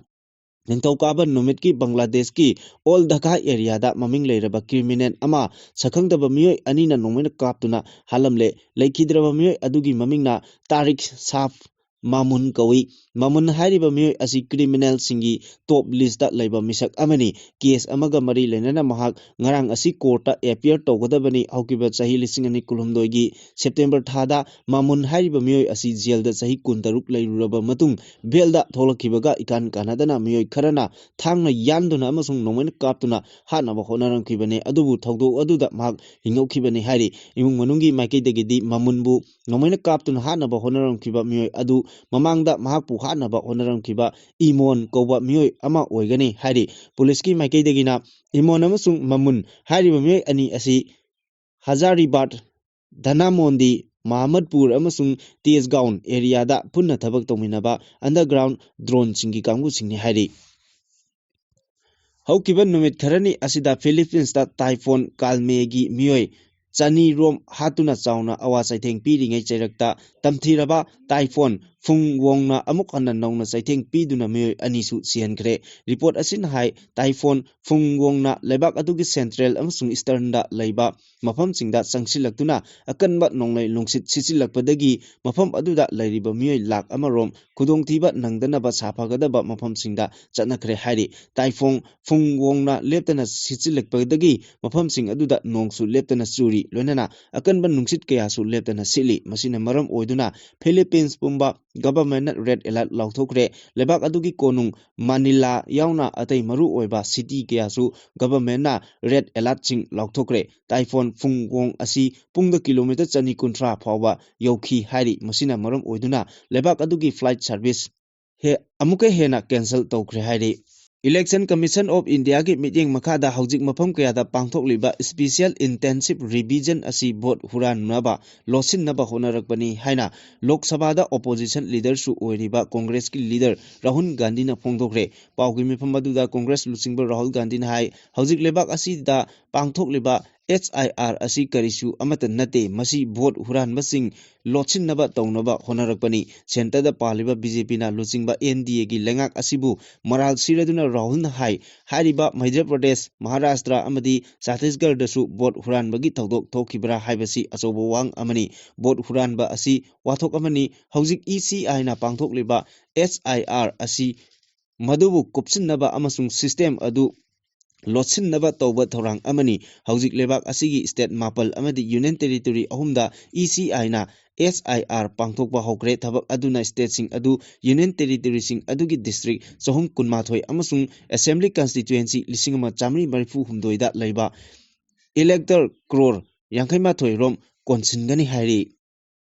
ꯅꯤꯡꯊꯧꯀꯥꯕ ꯅꯨꯃꯤꯠꯀꯤ ꯕꯪꯒ꯭ꯂꯥꯗꯦꯁꯀꯤ ꯑꯣꯜ ꯙꯀꯥ ꯑꯦꯔꯤꯌꯥꯗ ꯃꯃꯤꯡ ꯂꯩꯔꯕ ꯀ꯭ꯔꯤꯃꯤꯅꯦꯜ ꯑꯃ ꯁꯛꯈꯪꯗꯕ ꯃꯤꯑꯣꯏ ꯑꯅꯤꯅ ꯅꯣꯡꯃꯩꯅ ꯀꯥꯞꯇꯨꯅ ꯍꯥꯠꯂꯝꯂꯦ꯫ ꯂꯩꯈꯤꯗ꯭ꯔꯕ ꯃꯤꯑꯣꯏ ꯑꯗꯨꯒꯤ ꯃꯃꯤꯡꯅ ꯇꯥꯔꯤꯛ ꯁꯥꯐ ꯃꯥꯃꯨꯟ ꯀꯧꯏ꯫ ꯃꯥꯃꯨꯟ ꯍꯥꯏꯔꯤꯕ ꯃꯤꯑꯣꯏ ꯑꯁꯤ ꯀ꯭ꯔꯤꯃꯤꯅꯦꯜꯁꯤꯡꯒꯤ ꯇꯣꯞ ꯂꯤꯁꯇ ꯂꯩꯕ ꯃꯤꯁꯛ ꯑꯃꯅꯤ꯫ ꯀꯦꯁ ꯑꯃꯒ ꯃꯔꯤ ꯂꯩꯅꯅ ꯃꯍꯥꯛ ꯉꯔꯥꯡ ꯑꯁꯤ ꯀꯣꯔꯠꯇ ꯑꯦꯄꯤꯌꯔ ꯇꯧꯒꯗꯕꯅꯤ꯫ ꯍꯧꯈꯤꯕ ꯆꯍꯤ ꯂꯤꯁꯤꯡ ꯑꯅꯤ ꯀꯨꯟꯍꯨꯝꯗꯣꯏꯒꯤ ꯁꯦꯞꯇꯦꯝꯕꯔ ꯊꯥꯗ ꯃꯥꯃꯨꯟ ꯍꯥꯏꯔꯤꯕ ꯃꯤꯑꯣꯏ ꯑꯁꯤ ꯖꯦꯜꯗ ꯆꯍꯤ ꯀꯨꯟꯇꯔꯨꯛ ꯂꯩꯔꯨꯔꯕ ꯃꯇꯨꯡ ꯕꯦꯜꯗ ꯊꯣꯛꯂꯛꯈꯤꯕꯒ ꯏꯀꯥꯟ ꯀꯥꯟꯅꯗꯅ ꯃꯤꯑꯣꯏ ꯈꯔꯅ ꯊꯥꯡꯅ ꯌꯥꯟꯗꯨꯅ ꯑꯃꯁꯨꯡ ꯅꯣꯡꯃꯩꯅ ꯀꯥꯞꯇꯨꯅ ꯍꯥꯠꯅꯕ ꯍꯣꯠꯅꯔꯝꯈꯤꯕꯅꯤ꯫ ꯑꯗꯨꯕꯨ ꯊꯧꯗꯣꯛ ꯑꯗꯨꯗ ꯃꯍꯥꯛ ꯍꯤꯡꯍꯧꯈꯤꯕꯅꯤ ꯍꯥꯏꯔꯤ꯫ ꯏꯃꯨꯡ ꯃꯅꯨꯡꯒꯤ ꯃꯥꯏꯀꯩꯗꯒꯤꯗꯤ ꯃꯥꯃꯨꯟꯕꯨ ꯅꯣꯡꯃꯩꯅ ꯀꯥꯞꯇꯨꯅ ꯍꯥꯠꯅꯕ ꯍꯣꯠꯅꯔꯝꯈꯤꯕ ꯃꯤꯑꯣꯏ ꯑꯗꯨ ꯃꯃꯥꯡꯗ ꯃꯍꯥꯛꯄꯨ ꯍꯥꯠꯅꯕ ꯍꯣꯠꯅꯔꯝꯈꯤꯕ ꯏꯃꯣꯟ ꯀꯧꯕ ꯃꯤꯑꯣꯏ ꯑꯃ ꯑꯣꯏꯒꯅꯤ ꯍꯥꯏꯔꯤ꯫ ꯄꯨꯂꯤꯁꯀꯤ ꯃꯥꯏꯀꯩꯗꯒꯤꯅ ꯏꯃꯣꯟ ꯑꯃꯁꯨꯡ ꯃꯃꯨꯟ ꯍꯥꯏꯔꯤꯕ ꯃꯤꯑꯣꯏ ꯑꯅꯤ ꯑꯁꯤ ꯍꯖꯥꯔꯤꯕꯥꯠ, ꯙꯅꯥꯃꯣꯟꯗꯤ, ꯃꯍꯃꯗꯄꯨꯔ ꯑꯃꯁꯨꯡ ꯇꯦꯖꯒꯥꯎꯟ ꯑꯦꯔꯤꯌꯥꯗ ꯄꯨꯟꯅ ꯊꯕꯛ ꯇꯧꯃꯤꯟꯅꯕ ꯑꯟꯗꯔꯒ꯭ꯔꯥꯎꯟ ꯗ꯭ꯔꯣꯟꯁꯤꯡꯒꯤ ꯀꯥꯡꯕꯨꯁꯤꯡꯅꯤ ꯍꯥꯏꯔꯤ꯫ ꯍꯧꯈꯤꯕ ꯅꯨꯃꯤꯠ ꯈꯔꯅꯤ ꯑꯁꯤꯗ ꯐꯤꯂꯤꯄꯤꯟꯁꯇ ꯇꯥꯏꯐꯣꯟ ꯀꯥꯜꯃꯦꯒꯤ ꯃꯤꯑꯣꯏ ꯆꯅꯤ ꯔꯣꯝ ꯍꯥꯠꯇꯨꯅ ꯆꯥꯎꯅ ꯑꯋꯥ ꯆꯩꯊꯦꯡ ꯄꯤꯔꯤꯉꯩ ꯆꯩꯔꯛꯇ ꯇꯝꯊꯤꯔꯕ ꯇꯥꯏꯐꯣꯟ ꯐꯨꯡ ꯋꯣꯡꯅ ꯑꯃꯨꯛ ꯍꯟꯅ ꯅꯧꯅ ꯆꯩꯊꯦꯡ ꯄꯤꯗꯨꯅ ꯃꯤꯑꯣꯏ ꯑꯅꯤꯁꯨ ꯁꯤꯍꯟꯈ꯭ꯔꯦ꯫ ꯔꯤꯄꯣꯔꯠ ꯑꯁꯤꯅ ꯍꯥꯏ, ꯇꯥꯏꯐꯣꯟ ꯐꯨꯡ ꯋꯣꯡꯅ ꯂꯩꯕꯥꯛ ꯑꯗꯨꯒꯤ ꯁꯦꯟꯇ꯭ꯔꯦꯜ ꯑꯃꯁꯨꯡ ꯏꯁꯇꯔꯟꯗ ꯂꯩꯕ ꯃꯐꯝꯁꯤꯡꯗ ꯆꯪꯁꯤꯜꯂꯛꯇꯨꯅ ꯑꯀꯟꯕ ꯅꯣꯡꯂꯩ ꯅꯨꯡꯁꯤꯠ ꯁꯤꯠꯆꯤꯜꯂꯛꯄꯗꯒꯤ ꯃꯐꯝ ꯑꯗꯨꯗ ꯂꯩꯔꯤꯕ ꯃꯤꯑꯣꯏ ꯂꯥꯈ ꯑꯃꯔꯣꯝ ꯈꯨꯗꯣꯡꯊꯤꯕ ꯅꯪꯗꯅꯕ ꯁꯥꯐꯒꯗꯕ ꯃꯐꯝꯁꯤꯡꯗ ꯆꯠꯅꯈ꯭ꯔꯦ ꯍꯥꯏꯔꯤ꯫ ꯇꯥꯏꯐꯣꯡ ꯐꯨꯡ ꯋꯣꯡꯅ ꯂꯦꯞꯇꯅ ꯁꯤꯠꯆꯤꯜꯂꯛꯄꯗꯒꯤ ꯃꯐꯝꯁꯤꯡ ꯑꯗꯨꯗ ꯅꯣꯡꯁꯨ ꯂꯦꯞꯇꯅ ꯆꯨꯔꯤ, ꯂꯣꯏꯅꯅ ꯑꯀꯟꯕ ꯅꯨꯡꯁꯤꯠ ꯀꯌꯥꯁꯨ ꯂꯦꯞꯇꯅ ꯁꯤꯠꯂꯤ꯫ ꯃꯁꯤꯅ ꯃꯔꯝ ꯑꯣꯏꯗꯨꯅ ꯐꯤꯂꯤꯄꯤꯟꯁ ꯄꯨꯝꯕ ꯒꯚꯔꯟꯃꯦꯟꯠꯅ ꯔꯦꯗ ꯑꯦꯂꯔꯠ ꯂꯥꯎꯊꯣꯛꯈ꯭ꯔꯦ꯫ ꯂꯩꯕꯥꯛ ꯑꯗꯨꯒꯤ ꯀꯣꯅꯨꯡ ꯃꯥꯅꯤꯂꯥ ꯌꯥꯎꯅ ꯑꯇꯩ ꯃꯔꯨ ꯑꯣꯏꯕ ꯁꯤꯇꯤ ꯀꯌꯥꯁꯨ ꯒꯚꯔꯟꯃꯦꯟꯠꯅ ꯔꯦꯗ ꯑꯦꯂꯔꯠꯁꯤꯡ ꯂꯥꯎꯊꯣꯛꯈ꯭ꯔꯦ꯫ ꯇꯥꯏꯐꯣꯟ ꯐꯨꯡ ꯋꯣꯡ ꯑꯁꯤ ꯄꯨꯡꯗ ꯀꯤꯂꯣꯃꯤꯇꯔ ꯆꯅꯤ ꯀꯨꯟꯊ꯭ꯔꯥ ꯐꯥꯎꯕ ꯌꯧꯈꯤ ꯍꯥꯏꯔꯤ꯫ ꯃꯁꯤꯅ ꯃꯔꯝ ꯑꯣꯏꯗꯨꯅ ꯂꯩꯕꯥꯛ ꯑꯗꯨꯒꯤ ꯐ꯭ꯂꯥꯏꯠ ꯁꯥꯔꯚꯤꯁ ꯍꯦ-, ꯑꯃꯨꯛꯀ ꯍꯦꯟꯅ ꯀꯦꯟꯁꯦꯜ ꯇꯧꯈ꯭ꯔꯦ ꯍꯥꯏꯔꯤ꯫ Election Commission of Indiaꯒꯤ ꯃꯤꯠꯌꯦꯡ ꯃꯈꯥꯗ ꯍꯧꯖꯤꯛ ꯃꯐꯝ ꯀꯌꯥꯗ ꯄꯥꯡꯊꯣꯛꯂꯤꯕ Special Intensive Revision ꯑꯁꯤ ꯚꯣꯠ ꯍꯨꯔꯥꯟꯅꯕ, ꯂꯣꯠꯁꯤꯟꯅꯕ ꯍꯣꯠꯅꯔꯛꯄꯅꯤ ꯍꯥꯏꯅ ꯂꯣꯛ ꯁꯚꯥꯗ ꯑꯣꯄꯣꯖꯤꯁꯟ ꯂꯤꯗꯔꯁꯨ ꯑꯣꯏꯔꯤꯕ ꯀꯣꯡꯒ꯭ꯔꯦꯁꯀꯤ ꯂꯤꯗꯔ ꯔꯥꯍꯨꯜ ꯒꯥꯟꯙꯤꯅ ꯐꯣꯡꯗꯣꯛꯈ꯭ꯔꯦ꯫ ꯄꯥꯎꯒꯤ ꯃꯤꯐꯝ ꯑꯗꯨꯗ ꯀꯣꯡꯒ꯭ꯔꯦꯁ ꯂꯨꯆꯤꯡꯕ ꯔꯥꯍꯨꯜ ꯒꯥꯟꯙꯤꯅ ꯍꯥꯏ, ꯍꯧꯖꯤꯛ ꯂꯩꯕꯥꯛ ꯑꯁꯤꯗ ꯄꯥꯡꯊꯣꯛꯂꯤꯕ ꯑꯦꯁ ꯑꯥꯏ ꯑꯥꯔ ꯑꯁꯤ ꯀꯔꯤꯁꯨ ꯑꯃꯠꯇ ꯅꯠꯇꯦ, ꯃꯁꯤ ꯚꯣꯠ ꯍꯨꯔꯥꯟꯕꯁꯤꯡ ꯂꯣꯠꯁꯤꯟꯅꯕ ꯇꯧꯅꯕ ꯍꯣꯠꯅꯔꯛꯄꯅꯤ꯫ ꯁꯦꯟꯇꯔꯗ ꯄꯥꯜꯂꯤꯕ ꯕꯤ ꯖꯦ ꯄꯤꯅ ꯂꯨꯆꯤꯡꯕ ꯑꯦꯟ ꯗꯤ ꯑꯦꯒꯤ ꯂꯩꯉꯥꯛ ꯑꯁꯤꯕꯨ ꯃꯔꯥꯜ ꯁꯤꯔꯗꯨꯅ ꯔꯥꯍꯨꯜꯅ ꯍꯥꯏ, ꯍꯥꯏꯔꯤꯕ ꯃꯙ꯭ꯌ ꯄ꯭ꯔꯗꯦꯁ, ꯃꯍꯥꯔꯥꯁꯇ꯭ꯔ ꯑꯃꯗꯤ ꯆꯇꯤꯁꯒꯔꯗꯁꯨ ꯚꯣꯠ ꯍꯨꯔꯥꯟꯕꯒꯤ ꯊꯧꯗꯣꯛ ꯊꯣꯛꯈꯤꯕ꯭ꯔꯥ ꯍꯥꯏꯕꯁꯤ ꯑꯆꯧꯕ ꯋꯥꯍꯪ ꯑꯃꯅꯤ꯫ ꯚꯣꯠ ꯍꯨꯔꯥꯟꯕ ꯑꯁꯤ ꯋꯥꯊꯣꯛ ꯑꯃꯅꯤ꯫ ꯍꯧꯖꯤꯛ ꯏ ꯁꯤ ꯑꯥꯏꯅ ꯄꯥꯡꯊꯣꯛꯂꯤꯕ ꯑꯦꯁ ꯑꯥꯏ ꯑꯥꯔ ꯑꯁꯤ ꯃꯗꯨꯕꯨ ꯀꯨꯞꯁꯤꯟꯅꯕ ꯑꯃꯁꯨꯡ ꯁꯤꯁꯇꯦꯝ ꯑꯗꯨ ꯂꯣꯠꯁꯤꯟꯅꯕ ꯇꯧꯕ ꯊꯧꯔꯥꯡ ꯑꯃꯅꯤ꯫ ꯍꯧꯖꯤꯛ ꯂꯩꯕꯥꯛ ꯑꯁꯤꯒꯤ ꯁ꯭ꯇꯦꯠ ꯃꯥꯄꯜ ꯑꯃꯗꯤ ꯌꯨꯅꯤꯌꯟ ꯇꯦꯔꯤꯇꯣꯔꯤ ꯑꯍꯨꯝꯗ ꯏ ꯁꯤ ꯑꯥꯏꯅ ꯑꯦꯁ ꯑꯥꯏ ꯑꯥꯔ ꯄꯥꯡꯊꯣꯛꯄ ꯍꯧꯈ꯭ꯔꯦ꯫ ꯊꯕꯛ ꯑꯗꯨꯅ ꯁ꯭ꯇꯦꯠꯁꯤꯡ ꯑꯗꯨ, ꯌꯨꯅꯤꯌꯟ ꯇꯦꯔꯤꯇꯣꯔꯤꯁꯤꯡ ꯑꯗꯨꯒꯤ ꯗꯤꯁꯇ꯭ꯔꯤꯛ ꯆꯍꯨꯝ ꯀꯨꯟꯃꯥꯊꯣꯏ ꯑꯃꯁꯨꯡ ꯑꯦꯁꯦꯝꯕ꯭ꯂꯤ ꯀꯟꯁꯇꯤꯇ꯭ꯋꯦꯟꯁꯤ ꯂꯤꯁꯤꯡ ꯑꯃ ꯆꯥꯃꯔꯤ ꯃꯔꯤꯐꯨ ꯍꯨꯝꯗꯣꯏꯗ ꯂꯩꯕ ꯏꯂꯦꯛꯇꯔ ꯀ꯭ꯔꯣꯔ ꯌꯥꯡꯈꯩ ꯃꯥꯊꯣꯏ ꯔꯣꯝ ꯀꯣꯟꯁꯤꯟꯒꯅꯤ ꯍꯥꯏꯔꯤ꯫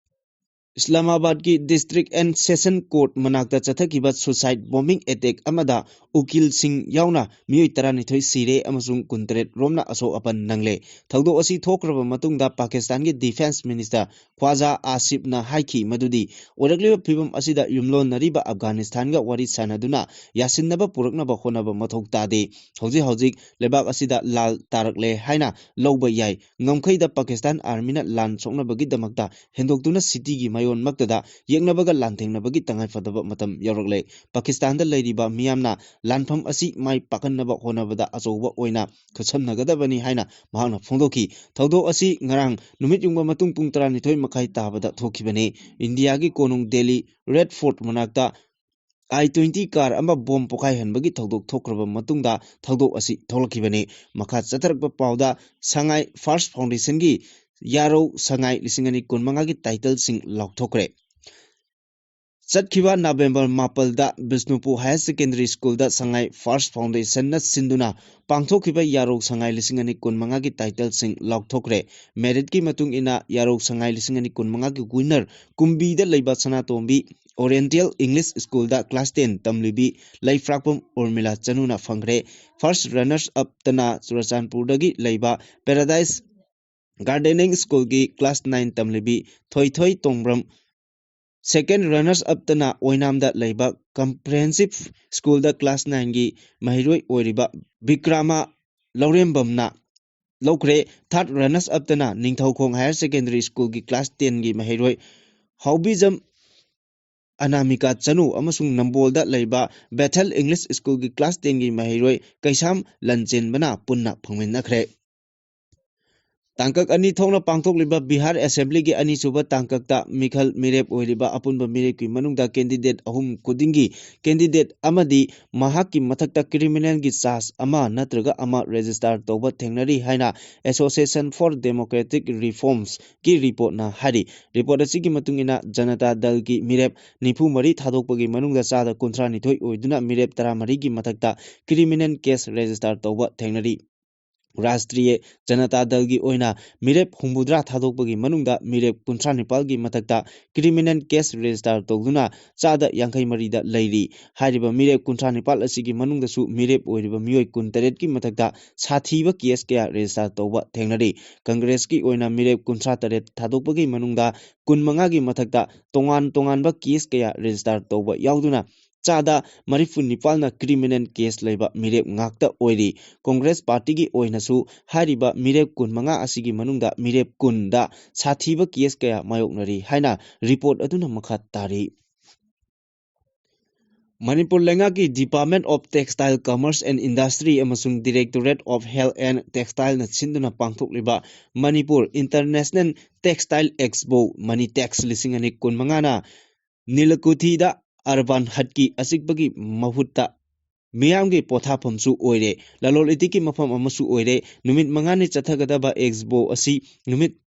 ꯏꯁꯂꯥꯃꯥꯕꯥꯗꯀꯤ ꯗꯤꯁꯇ꯭ꯔꯤꯛ ꯑꯦꯟ ꯁꯦꯁꯟ ꯀꯣꯔꯠ ꯃꯅꯥꯛꯇ ꯆꯠꯊꯈꯤꯕ ꯁꯨꯁꯥꯏꯠ ꯕꯣꯝꯕꯤꯡ ꯑꯦꯇꯦꯛ ꯑꯃꯗ ꯎꯀꯤꯜꯁꯤꯡ ꯌꯥꯎꯅ ꯃꯤꯑꯣꯏ ꯇꯔꯥꯅꯤꯊꯣꯏ ꯁꯤꯔꯦ ꯑꯃꯁꯨꯡ ꯀꯨꯟꯇꯔꯦꯠ ꯔꯣꯝꯅ ꯑꯁꯣꯛ ꯑꯄꯟ ꯅꯪꯂꯦ꯫ ꯊꯧꯗꯣꯛ ꯑꯁꯤ ꯊꯣꯛꯈ꯭ꯔꯕ ꯃꯇꯨꯡꯗ ꯄꯥꯀꯤꯁꯇꯥꯟꯒꯤ ꯗꯤꯐꯦꯟꯁ ꯃꯤꯅꯤꯁꯇꯔ ꯈ꯭ꯋꯥꯖꯥ ꯑꯥꯁꯤꯐꯅ ꯍꯥꯏꯈꯤ ꯃꯗꯨꯗꯤ ꯑꯣꯏꯔꯛꯂꯤꯕ ꯐꯤꯕꯝ ꯑꯁꯤꯗ ꯌꯨꯝꯂꯣꯟꯅꯔꯤꯕ ꯑꯐꯒꯥꯅꯤꯁꯇꯥꯟꯒ ꯋꯥꯔꯤ ꯁꯥꯅꯗꯨꯅ ꯌꯥꯁꯤꯟꯅꯕ ꯄꯨꯔꯛꯅꯕ ꯍꯣꯠꯅꯕ ꯃꯊꯧ ꯇꯥꯗꯦ꯫ ꯍꯧꯖꯤꯛ ꯍꯧꯖꯤꯛ ꯂꯩꯕꯥꯛ ꯑꯁꯤꯗ ꯂꯥꯜ ꯇꯥꯔꯛꯂꯦ ꯍꯥꯏꯅ ꯂꯧꯕ ꯌꯥꯏ꯫ ꯉꯝꯈꯩꯗ ꯄꯥꯀꯤꯁꯇꯥꯟ ꯑꯥꯔꯃꯤꯅ ꯂꯥꯟ ꯁꯣꯛꯅꯕꯒꯤꯗꯃꯛꯇ ꯍꯦꯟꯗꯣꯛꯇꯨꯅ ꯁꯤꯇꯤꯒꯤ ꯃꯥꯌꯣꯟꯃꯛꯇꯗ ꯌꯦꯛꯅꯕꯒ ꯂꯥꯟꯊꯦꯡꯅꯕꯒꯤ ꯇꯉꯥꯏꯐꯗꯕ ꯃꯇꯝ ꯌꯧꯔꯛꯂꯦ꯫ ꯄꯥꯀꯤꯁꯇꯥꯟꯗ ꯂꯩꯔꯤꯕ ꯃꯤꯌꯥꯝꯅ ꯂꯥꯟꯐꯝ ꯑꯁꯤ ꯃꯥꯏ ꯄꯥꯛꯍꯟꯅꯕ ꯍꯣꯠꯅꯕꯗ ꯑꯆꯧꯕ ꯑꯣꯏꯅ ꯈꯨꯠꯁꯝꯅꯒꯗꯕꯅꯤ ꯍꯥꯏꯅ ꯃꯍꯥꯛꯅ ꯐꯣꯡꯗꯣꯛꯈꯤ꯫ ꯊꯧꯗꯣꯛ ꯑꯁꯤ ꯉꯔꯥꯡ ꯅꯨꯃꯤꯠ ꯌꯨꯡꯕ ꯃꯇꯨꯡ ꯄꯨꯡ ꯇꯔꯥꯅꯤꯊꯣꯏ ꯃꯈꯥꯏ ꯇꯥꯕꯗ ꯊꯣꯛꯈꯤꯕꯅꯤ꯫ ꯏꯟꯗꯤꯌꯥꯒꯤ ꯀꯣꯅꯨꯡ ꯗꯦꯜꯂꯤ ꯔꯦꯗ ꯐꯣꯔꯠ ꯃꯅꯥꯛꯇ ꯑꯥꯏ ꯇ꯭ꯋꯦꯟꯇꯤ ꯀꯥꯔ ꯑꯃ ꯕꯣꯝ ꯄꯣꯈꯥꯏꯍꯟꯕꯒꯤ ꯊꯧꯗꯣꯛ ꯊꯣꯛꯈ꯭ꯔꯕ ꯃꯇꯨꯡꯗ ꯊꯧꯗꯣꯛ ꯑꯁꯤ ꯊꯣꯛꯂꯛꯈꯤꯕꯅꯤ꯫ ꯃꯈꯥ ꯆꯠꯊꯔꯛꯄ ꯄꯥꯎꯗ ꯁꯉꯥꯏ ꯐꯥꯔꯁ ꯐꯥꯎꯟꯗꯦꯁꯟꯒꯤ ꯌꯥꯔꯧ ꯁꯉꯥꯏ ꯂꯤꯁꯤꯡ ꯑꯅꯤ ꯀꯨꯟꯃꯉꯥꯒꯤ ꯇꯥꯏꯇꯜꯁꯤꯡ ꯂꯥꯎꯊꯣꯛꯈ꯭ꯔꯦ꯫ ꯆꯠꯈꯤꯕ ꯅꯕꯦꯝꯕꯔ ꯃꯥꯄꯜꯗ ꯕꯤꯁꯅꯨꯄꯨꯔ ꯍꯥꯌꯔ ꯁꯦꯀꯦꯟꯗꯔꯤ ꯁ꯭ꯀꯨꯜꯗ ꯁꯉꯥꯏ ꯐꯥꯔꯁ ꯐꯥꯎꯟꯗꯦꯁꯟꯅ ꯁꯤꯟꯗꯨꯅ ꯄꯥꯡꯊꯣꯛꯈꯤꯕ ꯌꯥꯔꯧ ꯁꯉꯥꯏ ꯂꯤꯁꯤꯡ ꯑꯅꯤ ꯀꯨꯟꯃꯉꯥꯒꯤ ꯇꯥꯏꯇꯜꯁꯤꯡ ꯂꯥꯎꯊꯣꯛꯈ꯭ꯔꯦ꯫ ꯃꯦꯔꯤꯠꯀꯤ ꯃꯇꯨꯡ ꯏꯟꯅ ꯌꯥꯔꯧ ꯁꯉꯥꯏ ꯂꯤꯁꯤꯡ ꯑꯅꯤ ꯀꯨꯟꯃꯉꯥꯒꯤ ꯋꯤꯟꯅꯔ ꯀꯨꯝꯕꯤꯗ ꯂꯩꯕ ꯁꯅꯥꯇꯣꯝꯕꯤ ꯑꯣꯔꯤꯌꯦꯟꯇꯦꯜ ꯏꯪꯂꯤꯁ ꯁ꯭ꯀꯨꯜꯗ ꯀ꯭ꯂꯥꯁ ꯇꯦꯟ ꯇꯝꯂꯤꯕꯤ ꯂꯩꯐ꯭ꯔꯥꯛꯄꯝ ꯎꯔꯃꯤꯂꯥ ꯆꯅꯨꯅ ꯐꯪꯈ꯭ꯔꯦ꯫ ꯐꯥꯔꯁ ꯔꯅꯔꯁ ꯑꯞꯇꯅ ꯆꯨꯔꯆꯥꯟꯄꯨꯔꯗꯒꯤ ꯂꯩꯕ ꯄꯦꯔꯥꯗꯥꯏꯁ ꯒꯥꯔꯗꯦꯅꯤꯡ ꯁ꯭ꯀꯨꯜꯒꯤ ꯀ꯭ꯂꯥꯁ ꯅꯥꯏꯟ ꯇꯝꯂꯤꯕꯤ ꯊꯣꯏꯊꯣꯏ ꯇꯣꯡꯕ꯭ꯔꯝ, ꯁꯦꯀꯦꯟ ꯔꯅꯔꯁ ꯑꯞꯇꯅ ꯑꯣꯏꯅꯥꯝꯗ ꯂꯩꯕ ꯀꯝꯄ꯭ꯔꯤꯍꯦꯟꯁꯤꯞ ꯁ꯭ꯀꯨꯜꯗ ꯀ꯭ꯂꯥꯁ ꯅꯥꯏꯟꯒꯤ ꯃꯍꯩꯔꯣꯏ ꯑꯣꯏꯔꯤꯕ ꯕꯤꯀ꯭ꯔꯃ ꯂꯧꯔꯦꯝꯕꯝꯅ ꯂꯧꯈ꯭ꯔꯦ꯫ Third runners upꯇꯅ Ningthoukhong Higher Secondary Schoolꯒꯤ class tenꯒꯤ ꯃꯍꯩꯔꯣꯏ ꯍꯥꯎꯕꯤꯖꯝ ꯑꯅꯥꯃꯤꯀꯥ ꯆꯅꯨ ꯑꯃꯁꯨꯡ ꯅꯝꯕꯣꯜꯗ ꯂꯩꯕ Bethel English Schoolꯒꯤ class tenꯒꯤ ꯃꯍꯩꯔꯣꯏ ꯀꯩꯁꯥꯝ ꯂꯟꯆꯦꯟꯕꯅ ꯄꯨꯟꯅ ꯐꯪꯃꯤꯟꯅꯈ꯭ꯔꯦ꯫ ꯇꯥꯡꯀꯛ ꯑꯅꯤ ꯊꯣꯛꯅ ꯄꯥꯡꯊꯣꯛꯂꯤꯕ ꯕꯤꯍꯥꯔ Assemblyꯒꯤ ꯑꯅꯤꯁꯨꯕ ꯇꯥꯡꯀꯛꯇ ꯃꯤꯈꯜ ꯃꯤꯔꯦꯞ ꯑꯣꯏꯔꯤꯕ ꯑꯄꯨꯟꯕ ꯃꯤꯔꯦꯞꯀꯤ ꯃꯅꯨꯡꯗ candidate ꯑꯍꯨꯝ ꯈꯨꯗꯤꯡꯒꯤ candidate ꯑꯃꯗꯤ ꯃꯍꯥꯛꯀꯤ ꯃꯊꯛꯇ criminalꯒꯤ charge ꯑꯃ ꯅꯠꯇ꯭ꯔꯒ ꯑꯃ register ꯇꯧꯕ ꯊꯦꯡꯅꯔꯤ ꯍꯥꯏꯅ Association for Democratic Reformsꯀꯤ reportꯅ ꯍꯥꯏꯔꯤ꯫ Report ꯑꯁꯤꯒꯤ ꯃꯇꯨꯡ ꯏꯟꯅ ꯖꯅꯇꯥ ꯗꯜꯒꯤ ꯃꯤꯔꯦꯞ ꯅꯤꯐꯨ ꯃꯔꯤ ꯊꯥꯗꯣꯛꯄꯒꯤ ꯃꯅꯨꯡꯗ ꯆꯥꯗ ꯀꯨꯟꯊ꯭ꯔꯥ ꯅꯤꯊꯣꯏ ꯑꯣꯏꯗꯨꯅ ꯃꯤꯔꯦꯞ ꯇꯔꯥꯃꯔꯤꯒꯤ ꯃꯊꯛꯇ criminal case register ꯇꯧꯕ ꯊꯦꯡꯅꯔꯤ꯫ ꯔꯥꯁꯇ꯭ꯔꯤꯌ ꯖꯅꯇꯥ ꯗꯜꯒꯤ ꯑꯣꯏꯅ ꯃꯤꯔꯦꯞ ꯍꯨꯝꯐꯨꯇꯔꯥ ꯊꯥꯗꯣꯛꯄꯒꯤ ꯃꯅꯨꯡꯗ ꯃꯤꯔꯦꯞ ꯀꯨꯟꯊ꯭ꯔꯥ ꯅꯤꯄꯥꯜꯒꯤ ꯃꯊꯛꯇ criminal case register ꯇꯧꯗꯨꯅ ꯆꯥꯗ ꯌꯥꯡꯈꯩ ꯃꯔꯤꯗ ꯂꯩꯔꯤ꯫ ꯍꯥꯏꯔꯤꯕ ꯃꯤꯔꯦꯞ ꯀꯨꯟꯊ꯭ꯔꯥ ꯅꯤꯄꯥꯜ ꯑꯁꯤꯒꯤ ꯃꯅꯨꯡꯗꯁꯨ ꯃꯤꯔꯦꯞ ꯑꯣꯏꯔꯤꯕ ꯃꯤꯑꯣꯏ ꯀꯨꯟꯇꯔꯦꯠꯀꯤ ꯃꯊꯛꯇ ꯁꯥꯊꯤꯕ case ꯀꯌꯥ register ꯇꯧꯕ ꯊꯦꯡꯅꯔꯤ꯫ ꯀꯪꯒ꯭ꯔꯦꯁꯀꯤ ꯑꯣꯏꯅ ꯃꯤꯔꯦꯞ ꯀꯨꯟꯊ꯭ꯔꯥ ꯇꯔꯦꯠ ꯊꯥꯗꯣꯛꯄꯒꯤ ꯃꯅꯨꯡꯗ ꯀꯨꯟ ꯃꯉꯥꯒꯤ ꯃꯊꯛꯇ ꯇꯣꯉꯥꯟ ꯇꯣꯉꯥꯟꯕ case ꯀꯌꯥ register ꯇꯧꯕ ꯌꯥꯎꯗꯨꯅ ꯆꯥꯗ ꯃꯔꯤꯐꯨ ꯅꯤꯄꯥꯜꯅ criminal case ꯂꯩꯕ ꯃꯤꯔꯦꯞ ꯉꯥꯛꯇ ꯑꯣꯏꯔꯤ꯫ ꯀꯣꯡꯒ꯭ꯔꯦꯁ ꯄꯥꯔꯇꯤꯒꯤ ꯑꯣꯏꯅꯁꯨ ꯍꯥꯏꯔꯤꯕ ꯃꯤꯔꯦꯞ ꯀꯨꯟ ꯃꯉꯥ ꯑꯁꯤꯒꯤ ꯃꯅꯨꯡꯗ ꯃꯤꯔꯦꯞ ꯀꯨꯟꯗ ꯁꯥꯊꯤꯕ case ꯀꯌꯥ ꯃꯥꯌꯣꯛꯅꯔꯤ ꯍꯥꯏꯅ report ꯑꯗꯨꯅ ꯃꯈꯥ ꯇꯥꯔꯤ꯫ ꯃꯅꯤꯄꯨꯔ ꯂꯩꯉꯥꯛꯀꯤ Department of Textile, Commerce and Industry ꯑꯃꯁꯨꯡ Directorate of Health and Textileꯅ ꯁꯤꯟꯗꯨꯅ ꯄꯥꯡꯊꯣꯛꯂꯤꯕ ꯃꯅꯤꯄꯨꯔ International Textile Expo, ꯃꯅꯤꯇꯦꯛꯁ ꯂꯤꯁꯤꯡ ꯑꯅꯤ ꯀꯨꯟꯃꯉꯥꯅ ꯅꯤꯂꯀꯨꯊꯤꯗ Urban Hutꯀꯤ ꯑꯆꯤꯛꯄꯒꯤ ꯃꯍꯨꯠꯇ ꯃꯤꯌꯥꯝꯒꯤ ꯄꯣꯊꯥꯐꯝꯁꯨ ꯑꯣꯏꯔꯦ, ꯂꯂꯣꯟ ꯏꯇꯤꯛꯀꯤ ꯃꯐꯝ ꯑꯃꯁꯨ ꯑꯣꯏꯔꯦ꯫ ꯅꯨꯃꯤꯠ ꯃꯉꯥꯅꯤ ꯆꯠꯊꯒꯗꯕ expo ꯑꯁꯤ ꯅꯨꯃꯤꯠ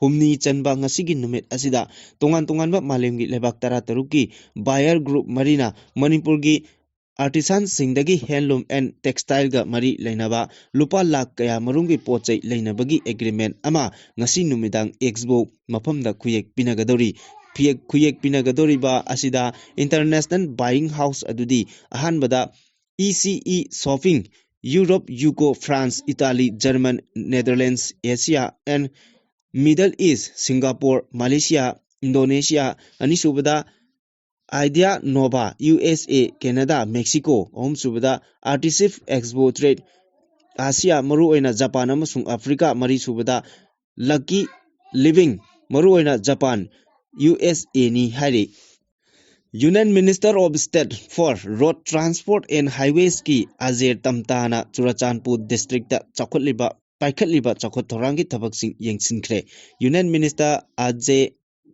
ꯍꯨꯝꯅꯤ ꯆꯟꯕ ꯉꯁꯤꯒꯤ ꯅꯨꯃꯤꯠ ꯑꯁꯤꯗ ꯇꯣꯉꯥꯟ ꯇꯣꯉꯥꯟꯕ ꯃꯥꯂꯦꯝꯒꯤ ꯂꯩꯕꯥꯛ ꯇꯔꯥꯇꯔꯨꯛꯀꯤ buyer group ꯃꯔꯤꯅ ꯃꯅꯤꯄꯨꯔꯒꯤ artisanꯁꯤꯡꯗꯒꯤ handloom and textileꯒ ꯃꯔꯤ ꯂꯩꯅꯕ ꯂꯨꯄꯥ ꯂꯥꯈ ꯀꯌꯥ ꯃꯔꯨꯝꯒꯤ ꯄꯣꯠ ꯆꯩ ꯂꯩꯅꯕꯒꯤ agreement ꯑꯃ ꯉꯁꯤ ꯅꯨꯃꯤꯗꯥꯡ expo ꯃꯐꯝꯗ ꯈꯨꯌꯦꯛ ꯄꯤꯅꯒꯗꯧꯔꯤ꯫ ꯈꯨꯌꯦꯛ, ꯈꯨꯌꯦꯛ ꯄꯤꯅꯒꯗꯧꯔꯤꯕ ꯑꯁꯤꯗ international buying house ꯑꯗꯨꯗꯤ ꯑꯍꯥꯟꯕꯗ E C E Shopping, Europe, U K, France, Italy, German, Netherlands, Asia and Middle East, Singapore, Malaysia, Indonesia, ꯑꯅꯤꯁꯨꯕꯗ Idea Nova, U S A, Canada, Mexico, ꯑꯍꯨꯝꯁꯨꯕꯗ Artisif Expo Trade, ꯑꯥꯁꯤꯌꯥ, ꯃꯔꯨꯑꯣꯏꯅ ꯖꯄꯥꯟ ꯑꯃꯁꯨꯡ ꯑꯐ꯭ꯔꯤꯀꯥ, ꯃꯔꯤꯁꯨꯕꯗ lucky living, ꯃꯔꯨꯑꯣꯏꯅ ꯖꯄꯥꯟ, ꯌꯨ ꯑꯦꯁ ꯑꯦꯅꯤ ꯍꯥꯏꯔꯤ꯫ Union Minister of State for Road Transport and Highwaysꯀꯤ ꯑꯖꯦ ꯇꯝꯇꯥꯅ Churachandpur districtꯇ ꯆꯥꯎꯈꯠꯂꯤꯕ, ꯄꯥꯏꯈꯠꯂꯤꯕ ꯆꯥꯎꯈꯠ ꯊꯧꯔꯥꯡꯒꯤ ꯊꯕꯛꯁꯤꯡ ꯌꯦꯡꯁꯤꯟꯈ꯭ꯔꯦ꯫ Union Minister ꯑꯖꯦ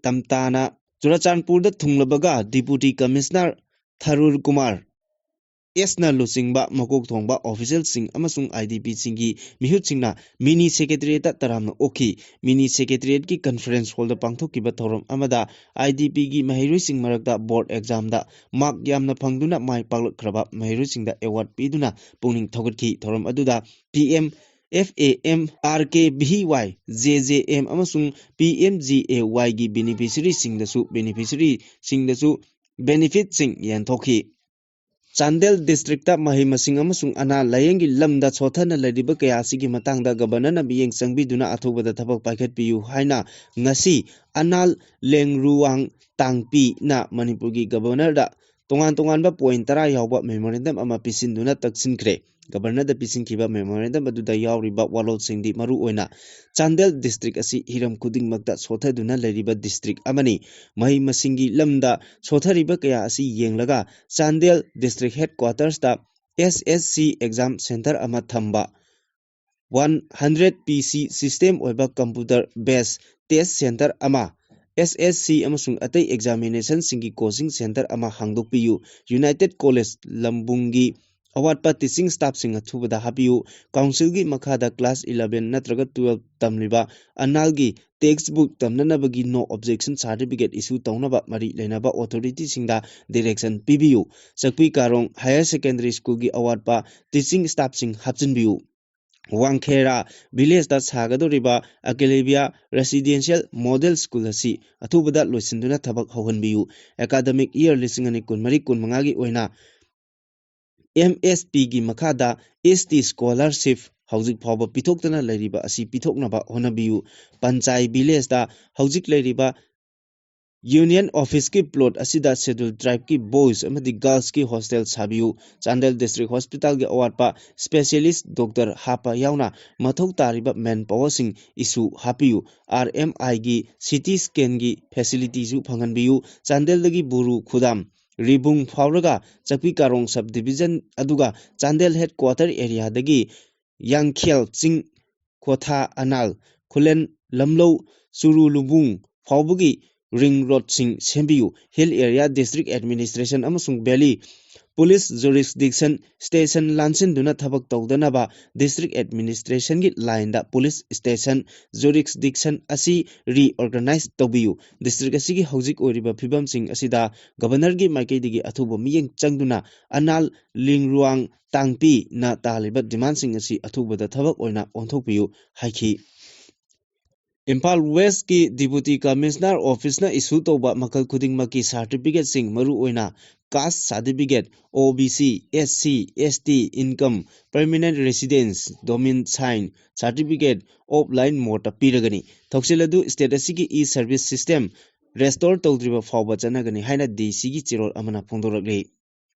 ꯇꯝꯇꯥꯅ ꯆꯨꯔꯆꯥꯟꯄꯨꯔꯗ ꯊꯨꯡꯂꯕꯒ Deputy Commissioner ꯊꯔꯨꯔ Kumar ꯑꯦꯁꯅ ꯂꯨꯆꯤꯡꯕ ꯃꯀꯣꯛ ꯊꯣꯡꯕ officialꯁꯤꯡ ꯑꯃꯁꯨꯡ IDPꯁꯤꯡꯒꯤ ꯃꯤꯍꯨꯠꯁꯤꯡꯅ mini secretariatꯇ ꯇꯔꯥꯝꯅ ꯑꯣꯛꯈꯤ꯫ Mini secretariatꯀꯤ conference hallꯗ ꯄꯥꯡꯊꯣꯛꯈꯤꯕ ꯊꯧꯔꯝ ꯑꯃꯗ IDPꯒꯤ ꯃꯍꯩꯔꯣꯏꯁꯤꯡ ꯃꯔꯛꯇ board examꯗ mark ꯌꯥꯝꯅ ꯐꯪꯗꯨꯅ ꯃꯥꯏ ꯄꯥꯛꯂꯛꯈ꯭ꯔꯕ ꯃꯍꯩꯔꯣꯏꯁꯤꯡꯗ award ꯄꯤꯗꯨꯅ ꯄꯨꯛꯅꯤꯡ ꯊꯧꯒꯠꯈꯤ꯫ ꯊꯧꯔꯝ ꯑꯗꯨꯗ PM, FAM, RKVY, JJM ꯑꯃꯁꯨꯡ PMGAYꯒꯤ beneficiaryꯁꯤꯡꯗꯁꯨ, beneficiaryꯁꯤꯡꯗꯁꯨ benefitꯁꯤꯡ ꯌꯦꯟꯊꯣꯛꯈꯤ꯫ ꯆꯥꯟꯗꯦꯜ districtꯇ ꯃꯍꯩ ꯃꯁꯤꯡ ꯑꯃꯁꯨꯡ ꯑꯅꯥ ꯂꯥꯌꯦꯡꯒꯤ ꯂꯝꯗ ꯁꯣꯊꯅ ꯂꯩꯔꯤꯕ ꯀꯌꯥ ꯑꯁꯤꯒꯤ ꯃꯇꯥꯡꯗ governorꯅ ꯃꯤꯠꯌꯦꯡ ꯆꯪꯕꯤꯗꯨꯅ ꯑꯊꯨꯕꯗ ꯊꯕꯛ ꯄꯥꯏꯈꯠꯄꯤꯌꯨ ꯍꯥꯏꯅ ꯉꯁꯤ ꯑꯅꯥꯜ ꯂꯦꯡꯔꯨꯋꯥꯡ ꯇꯥꯡꯄꯤꯅ ꯃꯅꯤꯄꯨꯔꯒꯤ governorꯗ ꯇꯣꯉꯥꯟ ꯇꯣꯉꯥꯟꯕ point ꯇꯔꯥ ꯌꯥꯎꯕ memorandum ꯑꯃ ꯄꯤꯁꯤꯟꯗꯨꯅ ꯇꯛꯁꯤꯟꯈ꯭ꯔꯦ꯫ Governorꯗ ꯄꯤꯁꯤꯟꯈꯤꯕ memorandum ꯑꯗꯨꯗ ꯌꯥꯎꯔꯤꯕ ꯋꯥꯔꯣꯜꯁꯤꯡꯗꯤ ꯃꯔꯨꯑꯣꯏꯅ ꯆꯥꯟꯗꯦꯜ district ꯑꯁꯤ ꯍꯤꯔꯝ ꯈꯨꯗꯤꯡꯃꯛꯇ ꯁꯣꯊꯗꯨꯅ ꯂꯩꯔꯤꯕ district ꯑꯃꯅꯤ꯫ ꯃꯍꯩ ꯃꯁꯤꯡꯒꯤ ꯂꯝꯗ ꯁꯣꯊꯔꯤꯕ ꯀꯌꯥ ꯑꯁꯤ ꯌꯦꯡꯂꯒ Chandel district headquartersꯇ SSC exam centre ꯑꯃ ꯊꯝꯕ, one hundred PC system ꯑꯣꯏꯕ computer based test centre ꯑꯃ, SSC ꯑꯃꯁꯨꯡ ꯑꯇꯩ examinationꯁꯤꯡꯒꯤ coaching centre ꯑꯃ ꯍꯥꯡꯗꯣꯛꯄꯤꯌꯨ꯫ United College ꯂꯝꯕꯨꯡꯒꯤ ꯑꯋꯥꯠꯄ teaching staffꯁꯤꯡ ꯑꯊꯨꯕꯗ ꯍꯥꯞꯄꯤꯌꯨ꯫ Councilꯒꯤ ꯃꯈꯥꯗ class eleven ꯅꯠꯇ꯭ꯔꯒ twelve ꯇꯝꯂꯤꯕ ꯑꯅꯥꯜꯒꯤ textbook ꯇꯝꯅꯅꯕꯒꯤ no objection certificate issue ꯇꯧꯅꯕ ꯃꯔꯤ ꯂꯩꯅꯕ authorityꯁꯤꯡꯗ direction ꯄꯤꯕꯤꯌꯨ꯫ ꯆꯛꯄꯤ ꯀꯥꯔꯣꯡ Higher Secondary Schoolꯒꯤ ꯑꯋꯥꯠꯄ teaching staffꯁꯤꯡ ꯍꯥꯞꯆꯤꯟꯕꯤꯌꯨ꯫ ꯋꯥꯡꯈꯦꯔꯥ villageꯇ ꯁꯥꯒꯗꯧꯔꯤꯕ ꯑꯀꯦꯂꯦꯕꯤꯌꯥ Residential Model School ꯑꯁꯤ ꯑꯊꯨꯕꯗ ꯂꯣꯏꯁꯤꯟꯗꯨꯅ ꯊꯕꯛ ꯍꯧꯍꯟꯕꯤꯌꯨ꯫ Academic year ꯂꯤꯁꯤꯡ ꯑꯅꯤ ꯀꯨꯟꯃꯔꯤ ꯀꯨꯟꯃꯉꯥꯒꯤ ꯑꯣꯏꯅ MSPꯒꯤ ꯃꯈꯥꯗ ST scholarship ꯍꯧꯖꯤꯛ ꯐꯥꯎꯕ ꯄꯤꯊꯣꯛꯇꯅ ꯂꯩꯔꯤꯕ ꯑꯁꯤ ꯄꯤꯊꯣꯛꯅꯕ ꯍꯣꯠꯅꯕꯤꯌꯨ꯫ ꯄꯟꯆꯥꯏ villageꯇ ꯍꯧꯖꯤꯛ ꯂꯩꯔꯤꯕ Union Office ꯀꯤ plot ꯑꯁꯤꯗ Scheduled Tribe ꯀꯤ boys ꯑꯃꯗꯤ girls ꯀꯤ hostel ꯁꯥꯕꯤꯌꯨ꯫ ꯆꯥꯟꯗꯦꯜ District Hospital ꯒꯤ ꯑꯋꯥꯠꯄ specialist doctor ꯍꯥꯞꯄ ꯌꯥꯎꯅ ꯃꯊꯧ ꯇꯥꯔꯤꯕ manpower ꯁꯤꯡ issue ꯍꯥꯞꯄꯤꯌꯨ꯫ R M I ꯒꯤ C T scan ꯒꯤ facility ꯁꯨ ꯐꯪꯍꯟꯕꯤꯌꯨ꯫ ꯆꯥꯟꯗꯦꯜꯗꯒꯤ ꯕꯨꯔꯨ ꯈꯨꯗꯥꯝ ꯔꯤꯕꯨꯡ ꯐꯥꯎꯔꯒ ꯆꯛꯄꯤ ꯀꯥꯔꯣꯡ sub division ꯑꯗꯨꯒ ꯆꯥꯟꯗꯦꯜ headquarter area ꯗꯒꯤ ꯌꯥꯡꯈꯦꯜ ꯆꯤꯡ, ꯀ꯭ꯋꯥꯊꯥ ꯑꯅꯥꯜ, ꯈꯨꯂꯦꯟ ꯂꯝꯂꯧ, ꯆꯨꯔꯨ ꯂꯨꯕꯨꯡ ꯐꯥꯎꯕꯒꯤ ring road ꯁꯤꯡ ꯁꯦꯝꯕꯤꯌꯨ꯫ Hill area district administration ꯑꯃꯁꯨꯡ valley police jurisdiction station ꯂꯥꯟꯁꯤꯟꯗꯨꯅ ꯊꯕꯛ ꯇꯧꯗꯅꯕ district administration ꯒꯤ line ꯗ police station jurisdiction ꯑꯁꯤ reorganize ꯇꯧꯕꯤꯌꯨ꯫ District ꯑꯁꯤꯒꯤ ꯍꯧꯖꯤꯛ ꯑꯣꯏꯔꯤꯕ ꯐꯤꯕꯝꯁꯤꯡ ꯑꯁꯤꯗ Governor ꯒꯤ ꯃꯥꯏꯀꯩꯗꯒꯤ ꯑꯊꯨꯕ ꯃꯤꯠꯌꯦꯡ ꯆꯪꯗꯨꯅ ꯑꯅꯥꯜ, ꯂꯤꯡꯔꯨꯋꯥꯡ, ꯇꯥꯡꯄꯤꯅ ꯇꯥꯜꯂꯤꯕ demand ꯁꯤꯡ ꯑꯁꯤ ꯑꯊꯨꯕꯗ ꯊꯕꯛ ꯑꯣꯏꯅ ꯑꯣꯟꯊꯣꯛꯄꯤꯌꯨ ꯍꯥꯏꯈꯤ꯫ ꯏꯝꯐꯥꯜ West ꯀꯤ Deputy Commissioner Office ꯅ issue ꯇꯧꯕ ꯃꯈꯜ ꯈꯨꯗꯤꯡꯃꯛꯀꯤ certificate ꯁꯤꯡ, ꯃꯔꯨꯑꯣꯏꯅ caste certificate, O B C, S C, S T, income, permanent residence, domicile certificate offline mode ꯇ ꯄꯤꯔꯒꯅꯤ꯫ ꯊꯧꯁꯤꯜ ꯑꯗꯨ state ꯑꯁꯤꯒꯤ e-service system restore ꯇꯧꯗ꯭ꯔꯤꯕ ꯐꯥꯎꯕ ꯆꯠꯅꯒꯅꯤ ꯍꯥꯏꯅ D C ꯒꯤ ꯆꯦꯔꯣꯜ ꯑꯃꯅ ꯐꯣꯡꯗꯣꯔꯛꯂꯤ꯫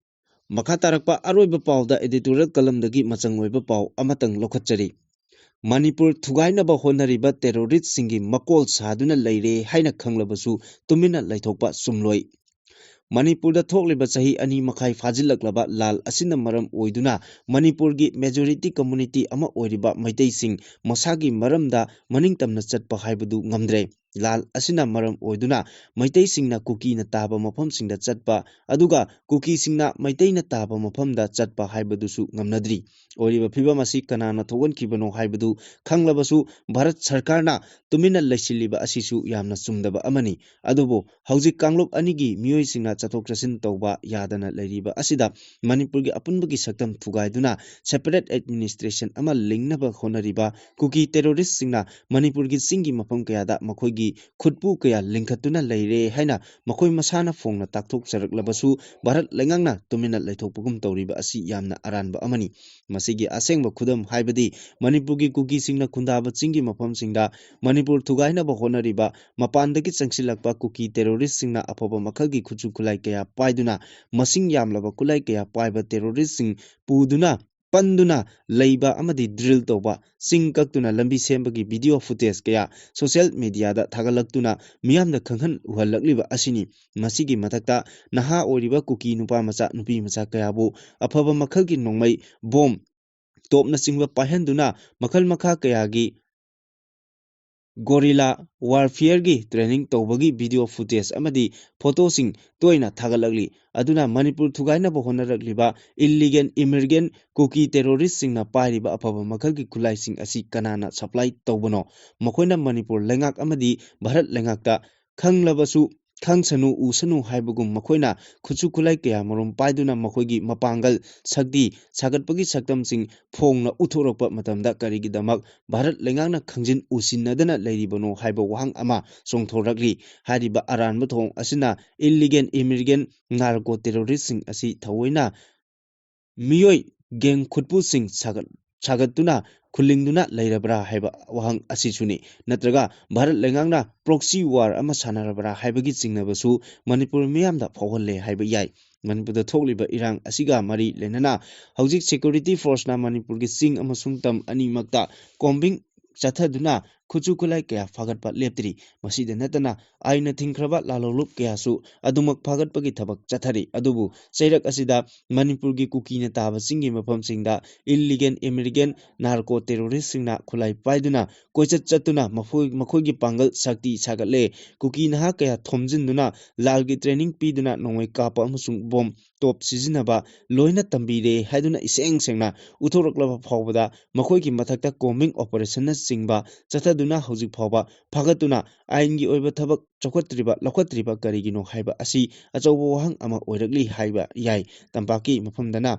ꯃꯈꯥ ꯇꯥꯔꯛꯄ ꯑꯔꯣꯏꯕ ꯄꯥꯎꯗ editorial column ꯗꯒꯤ ꯃꯆꯪ ꯑꯣꯏꯕ ꯄꯥꯎ ꯑꯃꯇꯪ ꯂꯧꯈꯠꯆꯔꯤ꯫ ꯃꯅꯤꯄꯨꯔ ꯊꯨꯒꯥꯏꯅꯕ ꯍꯣꯠꯅꯔꯤꯕ terrorist ꯁꯤꯡꯒꯤ ꯃꯀꯣꯜ ꯁꯥꯗꯨꯅ ꯂꯩꯔꯦ ꯍꯥꯏꯅ ꯈꯪꯂꯕꯁꯨ ꯇꯨꯃꯤꯟꯅ ꯂꯩꯊꯣꯛꯄ ꯆꯨꯝꯂꯣꯏ꯫ ꯃꯅꯤꯄꯨꯔꯗ ꯊꯣꯛꯂꯤꯕ ꯆꯍꯤ ꯑꯅꯤ ꯃꯈꯥꯏ ꯐꯥꯖꯤꯜꯂꯛꯂꯕ ꯂꯥꯜ ꯑꯁꯤꯅ ꯃꯔꯝ ꯑꯣꯏꯗꯨꯅ ꯃꯅꯤꯄꯨꯔꯒꯤ majority community ꯑꯃ ꯑꯣꯏꯔꯤꯕ ꯃꯩꯇꯩꯁꯤꯡ ꯃꯁꯥꯒꯤ ꯃꯔꯝꯗ ꯃꯅꯤꯡ ꯇꯝꯅ ꯆꯠꯄ ꯍꯥꯏꯕꯗꯨ ꯉꯝꯗ꯭ꯔꯦ꯫ ꯂꯥꯜ ꯑꯁꯤꯅ ꯃꯔꯝ ꯑꯣꯏꯗꯨꯅ ꯃꯩꯇꯩꯁꯤꯡꯅ ꯀꯨꯀꯤꯅ ꯇꯥꯕ ꯃꯐꯝꯁꯤꯡꯗ ꯆꯠꯄ, ꯑꯗꯨꯒ ꯀꯨꯀꯤꯁꯤꯡꯅ ꯃꯩꯇꯩꯅ ꯇꯥꯕ ꯃꯐꯝꯗ ꯆꯠꯄ ꯍꯥꯏꯕꯗꯨꯁꯨ ꯉꯝꯅꯗ꯭ꯔꯤ꯫ ꯑꯣꯏꯔꯤꯕ ꯐꯤꯕꯝ ꯑꯁꯤ ꯀꯅꯥꯅ ꯊꯣꯛꯍꯟꯈꯤꯕꯅꯣ ꯍꯥꯏꯕꯗꯨ ꯈꯪꯂꯕꯁꯨ ꯚꯥꯔꯠ ꯁꯔꯀꯥꯔꯅ ꯇꯨꯃꯤꯟꯅ ꯂꯩꯁꯤꯜꯂꯤꯕ ꯑꯁꯤꯁꯨ ꯌꯥꯝꯅ ꯆꯨꯝꯗꯕ ꯑꯃꯅꯤ꯫ ꯑꯗꯨꯕꯨ ꯍꯧꯖꯤꯛ ꯀꯥꯡꯂꯨꯞ ꯑꯅꯤꯒꯤ ꯃꯤꯑꯣꯏꯁꯤꯡꯅ ꯆꯠꯊꯣꯛ ꯆꯠꯁꯤꯟ ꯇꯧꯕ ꯌꯥꯗꯅ ꯂꯩꯔꯤꯕ ꯑꯁꯤꯗ ꯃꯅꯤꯄꯨꯔꯒꯤ ꯑꯄꯨꯟꯕꯒꯤ ꯁꯛꯇꯝ ꯊꯨꯒꯥꯏꯗꯨꯅ separate administration ꯑꯃ ꯂꯤꯡꯅꯕ ꯍꯣꯠꯅꯔꯤꯕ ꯀꯨꯀꯤ terrorist ꯁꯤꯡꯅ ꯃꯅꯤꯄꯨꯔꯒꯤ ꯆꯤꯡꯒꯤ ꯃꯐꯝ ꯀꯌꯥꯗ ꯃꯈꯣꯏꯒꯤ ꯈꯨꯠꯄꯨ ꯀꯌꯥ ꯂꯤꯡꯈꯠꯇꯨꯅ ꯂꯩꯔꯦ ꯍꯥꯏꯅ ꯃꯈꯣꯏ ꯃꯁꯥꯅ ꯐꯣꯡꯅ ꯇꯥꯛꯊꯣꯛꯆꯔꯛꯂꯕꯁꯨ ꯚꯥꯔꯠ ꯂꯩꯉꯥꯛꯅ ꯇꯨꯃꯤꯟꯅ ꯂꯩꯊꯣꯛꯄꯒꯨꯝ ꯇꯧꯔꯤꯕ ꯑꯁꯤ ꯌꯥꯝꯅ ꯑꯔꯥꯟꯕ ꯑꯃꯅꯤ꯫ ꯃꯁꯤꯒꯤ ꯑꯁꯦꯡꯕ ꯈꯨꯗꯝ ꯍꯥꯏꯕꯗꯤ ꯃꯅꯤꯄꯨꯔꯒꯤ ꯀꯨꯀꯤꯁꯤꯡꯅ ꯈꯨꯟꯗꯥꯕ ꯆꯤꯡꯒꯤ ꯃꯐꯝꯁꯤꯡꯗ ꯃꯅꯤꯄꯨꯔ ꯊꯨꯒꯥꯏꯅꯕ ꯍꯣꯠꯅꯔꯤꯕ ꯃꯄꯥꯟꯗꯒꯤ ꯆꯪꯁꯤꯜꯂꯛꯄ ꯀꯨꯀꯤ ꯇꯦꯔꯣꯔꯤꯁꯁꯤꯡꯅ ꯑꯐꯕ ꯃꯈꯜꯒꯤ ꯈꯨꯠꯁꯨ ꯈꯨꯠꯂꯥꯏ ꯀꯌꯥ ꯄꯥꯏꯗꯨꯅ, ꯃꯁꯤꯡ ꯌꯥꯝꯂꯕ ꯈꯨꯠꯂꯥꯏ ꯀꯌꯥ ꯄꯥꯏꯕ ꯇꯦꯔꯣꯔꯤꯁꯁꯤꯡ ꯄꯨꯗꯨꯅ ꯄꯟꯗꯨꯅ ꯂꯩꯕ ꯑꯃꯗꯤ ꯗ꯭ꯔꯤꯜ ꯇꯧꯕ, ꯆꯤꯡ ꯀꯛꯇꯨꯅ ꯂꯝꯕꯤ ꯁꯦꯝꯕꯒꯤ ꯚꯤꯗꯤꯑꯣ ꯐꯨꯇꯦꯖ ꯀꯌꯥ ꯁꯣꯁꯤꯌꯦꯜ ꯃꯤꯗꯤꯌꯥꯗ ꯊꯥꯒꯠꯂꯛꯇꯨꯅ ꯃꯤꯌꯥꯝꯗ ꯈꯪꯍꯟ ꯎꯍꯜꯂꯛꯂꯤꯕ ꯑꯁꯤꯅꯤ꯫ ꯃꯁꯤꯒꯤ ꯃꯊꯛꯇ ꯅꯍꯥ ꯑꯣꯏꯔꯤꯕ ꯀꯨꯀꯤ ꯅꯨꯄꯥ ꯃꯆꯥ, ꯅꯨꯄꯤ ꯃꯆꯥ ꯀꯌꯥꯕꯨ ꯑꯐꯕ ꯃꯈꯜꯒꯤ ꯅꯣꯡꯃꯩ, ꯕꯣꯝ, ꯇꯣꯞꯅꯆꯤꯡꯕ ꯄꯥꯏꯍꯟꯗꯨꯅ ꯃꯈꯜ ꯃꯈꯥ ꯀꯌꯥꯒꯤ ꯒꯣꯔꯤꯂꯥ ꯋꯥꯔꯐꯤꯌꯔꯒꯤ ꯇ꯭ꯔꯦꯅꯤꯡ ꯇꯧꯕꯒꯤ ꯚꯤꯗꯤꯑꯣ ꯐꯨꯇꯦꯖ ꯑꯃꯗꯤ ꯐꯣꯇꯣꯁꯤꯡ ꯇꯣꯏꯅ ꯊꯥꯒꯠꯂꯛꯂꯤ꯫ ꯑꯗꯨꯅ ꯃꯅꯤꯄꯨꯔ ꯊꯨꯒꯥꯏꯅꯕ ꯍꯣꯠꯅꯔꯛꯂꯤꯕ ꯏꯜꯂꯤꯒꯦꯜ ꯏꯃꯤꯒ꯭ꯔꯦꯟ ꯀꯨꯀꯤ ꯇꯦꯔꯣꯔꯤꯁꯁꯤꯡꯅ ꯄꯥꯏꯔꯤꯕ ꯑꯐꯕ ꯃꯈꯜꯒꯤ ꯈꯨꯠꯂꯥꯏꯁꯤꯡ ꯑꯁꯤ ꯀꯅꯥꯅ ꯁꯄ꯭ꯂꯥꯏ ꯇꯧꯕꯅꯣ? ꯃꯈꯣꯏꯅ ꯃꯅꯤꯄꯨꯔ ꯂꯩꯉꯥꯛ ꯑꯃꯗꯤ ꯚꯥꯔꯠ ꯂꯩꯉꯥꯛꯇ ꯈꯪꯂꯕꯁꯨ ꯈꯪꯁꯅꯨ ꯎꯁꯅꯨ ꯍꯥꯏꯕꯒꯨꯝ ꯃꯈꯣꯏꯅ ꯈꯨꯠꯁꯨ ꯈꯨꯠꯂꯥꯏ ꯀꯌꯥ ꯃꯔꯨꯝ ꯄꯥꯏꯗꯨꯅ ꯃꯈꯣꯏꯒꯤ ꯃꯄꯥꯡꯒꯜ, ꯁꯛꯇꯤ ꯁꯥꯒꯠꯄꯒꯤ ꯁꯛꯇꯝꯁꯤꯡ ꯐꯣꯡꯅ ꯎꯠꯊꯣꯔꯛꯄ ꯃꯇꯝꯗ ꯀꯔꯤꯒꯤꯗꯃꯛ ꯚꯥꯔꯠ ꯂꯩꯉꯥꯛꯅ ꯈꯪꯖꯤꯟ ꯎꯁꯤꯟꯅꯗꯅ ꯂꯩꯔꯤꯕꯅꯣ ꯍꯥꯏꯕ ꯋꯥꯍꯪ ꯑꯃ ꯆꯣꯡꯊꯣꯔꯛꯂꯤ꯫ ꯍꯥꯏꯔꯤꯕ ꯑꯔꯥꯟꯕ ꯊꯧꯑꯣꯡ ꯑꯁꯤꯅ ꯏꯜꯂꯤꯒꯦꯜ ꯏꯃꯤꯒ꯭ꯔꯦꯟ ꯅꯥꯔꯀꯣ ꯇꯦꯔꯣꯔꯤꯁꯁꯤꯡ ꯑꯁꯤ ꯊꯑꯣꯏꯅ ꯃꯤꯑꯣꯏ ꯒꯦꯡ ꯈꯨꯠꯄꯨꯁꯤꯡ ꯁꯥꯒꯠ-, ꯁꯥꯒꯠꯇꯨꯅ ꯈꯨꯜꯂꯤꯡꯗꯨꯅ ꯂꯩꯔꯕ꯭ꯔꯥ ꯍꯥꯏꯕ ꯋꯥꯍꯪ ꯑꯁꯤꯁꯨꯅꯤ꯫ ꯅꯠꯇ꯭ꯔꯒ ꯚꯥꯔꯠ ꯂꯩꯉꯥꯛꯅ ꯄ꯭ꯔꯣꯛꯁꯤ ꯋꯥꯔ ꯑꯃ ꯁꯥꯟꯅꯔꯕ꯭ꯔꯥ ꯍꯥꯏꯕꯒꯤ ꯆꯤꯡꯅꯕꯁꯨ ꯃꯅꯤꯄꯨꯔ ꯃꯤꯌꯥꯝꯗ ꯐꯥꯎꯍꯜꯂꯦ ꯍꯥꯏꯕ ꯌꯥꯏ꯫ ꯃꯅꯤꯄꯨꯔꯗ ꯊꯣꯛꯂꯤꯕ ꯏꯔꯥꯡ ꯑꯁꯤꯒ ꯃꯔꯤ ꯂꯩꯅꯅ ꯍꯧꯖꯤꯛ ꯁꯦꯀ꯭ꯌꯨꯔꯤꯇꯤ ꯐꯣꯔꯁꯅ ꯃꯅꯤꯄꯨꯔꯒꯤ ꯆꯤꯡ ꯑꯃꯁꯨꯡ ꯇꯝ ꯑꯅꯤꯃꯛꯇ ꯀꯣꯝꯕꯤꯡ ꯆꯠꯊꯗꯨꯅ ꯈꯨꯠꯁꯨ ꯈꯨꯠꯂꯥꯏ ꯀꯌꯥ ꯐꯥꯒꯠꯄ ꯂꯦꯞꯇ꯭ꯔꯤ꯫ ꯃꯁꯤꯗ ꯅꯠꯇꯅ ꯑꯥꯏꯟꯅ ꯊꯤꯡꯈ꯭ꯔꯕ ꯂꯥꯂꯣꯡꯂꯨꯞ ꯀꯌꯥꯁꯨ ꯑꯗꯨꯃꯛ ꯐꯥꯒꯠꯄꯒꯤ ꯊꯕꯛ ꯆꯠꯊꯔꯤ꯫ ꯑꯗꯨꯕꯨ ꯆꯩꯔꯛ ꯑꯁꯤꯗ ꯃꯅꯤꯄꯨꯔꯒꯤ ꯀꯨꯀꯤꯅ ꯇꯥꯕ ꯆꯤꯡꯒꯤ ꯃꯐꯝꯁꯤꯡꯗ ꯏꯜꯂꯤꯒꯦꯜ ꯏꯃꯤꯒ꯭ꯔꯦꯟ ꯅꯥꯔꯀꯣ ꯇꯦꯔꯣꯔꯤꯁꯁꯤꯡꯅ ꯈꯨꯠꯂꯥꯏ ꯄꯥꯏꯗꯨꯅ ꯀꯣꯏꯆꯠ ꯆꯠꯇꯨꯅ ꯃꯈꯣꯏ-, ꯃꯈꯣꯏꯒꯤ ꯄꯥꯡꯒꯜ ꯁꯛꯇꯤ ꯁꯥꯒꯠꯂꯦ꯫ ꯀꯨꯀꯤ ꯅꯍꯥ ꯀꯌꯥ ꯊꯣꯝꯖꯤꯟꯗꯨꯅ ꯂꯥꯜꯒꯤ ꯇ꯭ꯔꯦꯅꯤꯡ ꯄꯤꯗꯨꯅ ꯅꯣꯡꯃꯩ ꯀꯥꯞꯄ ꯑꯃꯁꯨꯡ ꯕꯣꯝ ꯇꯣꯞ ꯁꯤꯖꯤꯟꯅꯕ ꯂꯣꯏꯅ ꯇꯝꯕꯤꯔꯦ ꯍꯥꯏꯗꯨꯅ ꯏꯁꯦꯡ ꯁꯦꯡꯅ ꯎꯠꯊꯣꯔꯛꯂꯕ ꯐꯥꯎꯕꯗ ꯃꯈꯣꯏꯒꯤ ꯃꯊꯛꯇ ꯀꯣꯝꯕꯤꯡ ꯑꯣꯄꯔꯦꯁꯟꯅꯆꯤꯡꯕ ꯆꯠꯊꯗꯨꯅ ꯍꯧꯖꯤꯛ ꯐꯥꯎꯕ ꯐꯥꯒꯠꯇꯨꯅ ꯑꯥꯏꯟꯒꯤ ꯑꯣꯏꯕ ꯊꯕꯛ ꯆꯥꯎꯈꯠꯇ꯭ꯔꯤꯕ, ꯂꯧꯈꯠꯇ꯭ꯔꯤꯕ ꯀꯔꯤꯒꯤꯅꯣ ꯍꯥꯏꯕ ꯑꯁꯤ ꯑꯆꯧꯕ ꯋꯥꯍꯪ ꯑꯃ ꯑꯣꯏꯔꯛꯂꯤ ꯍꯥꯏꯕ ꯌꯥꯏ꯫ ꯇꯝꯄꯥꯛꯀꯤ ꯃꯐꯝꯗꯅ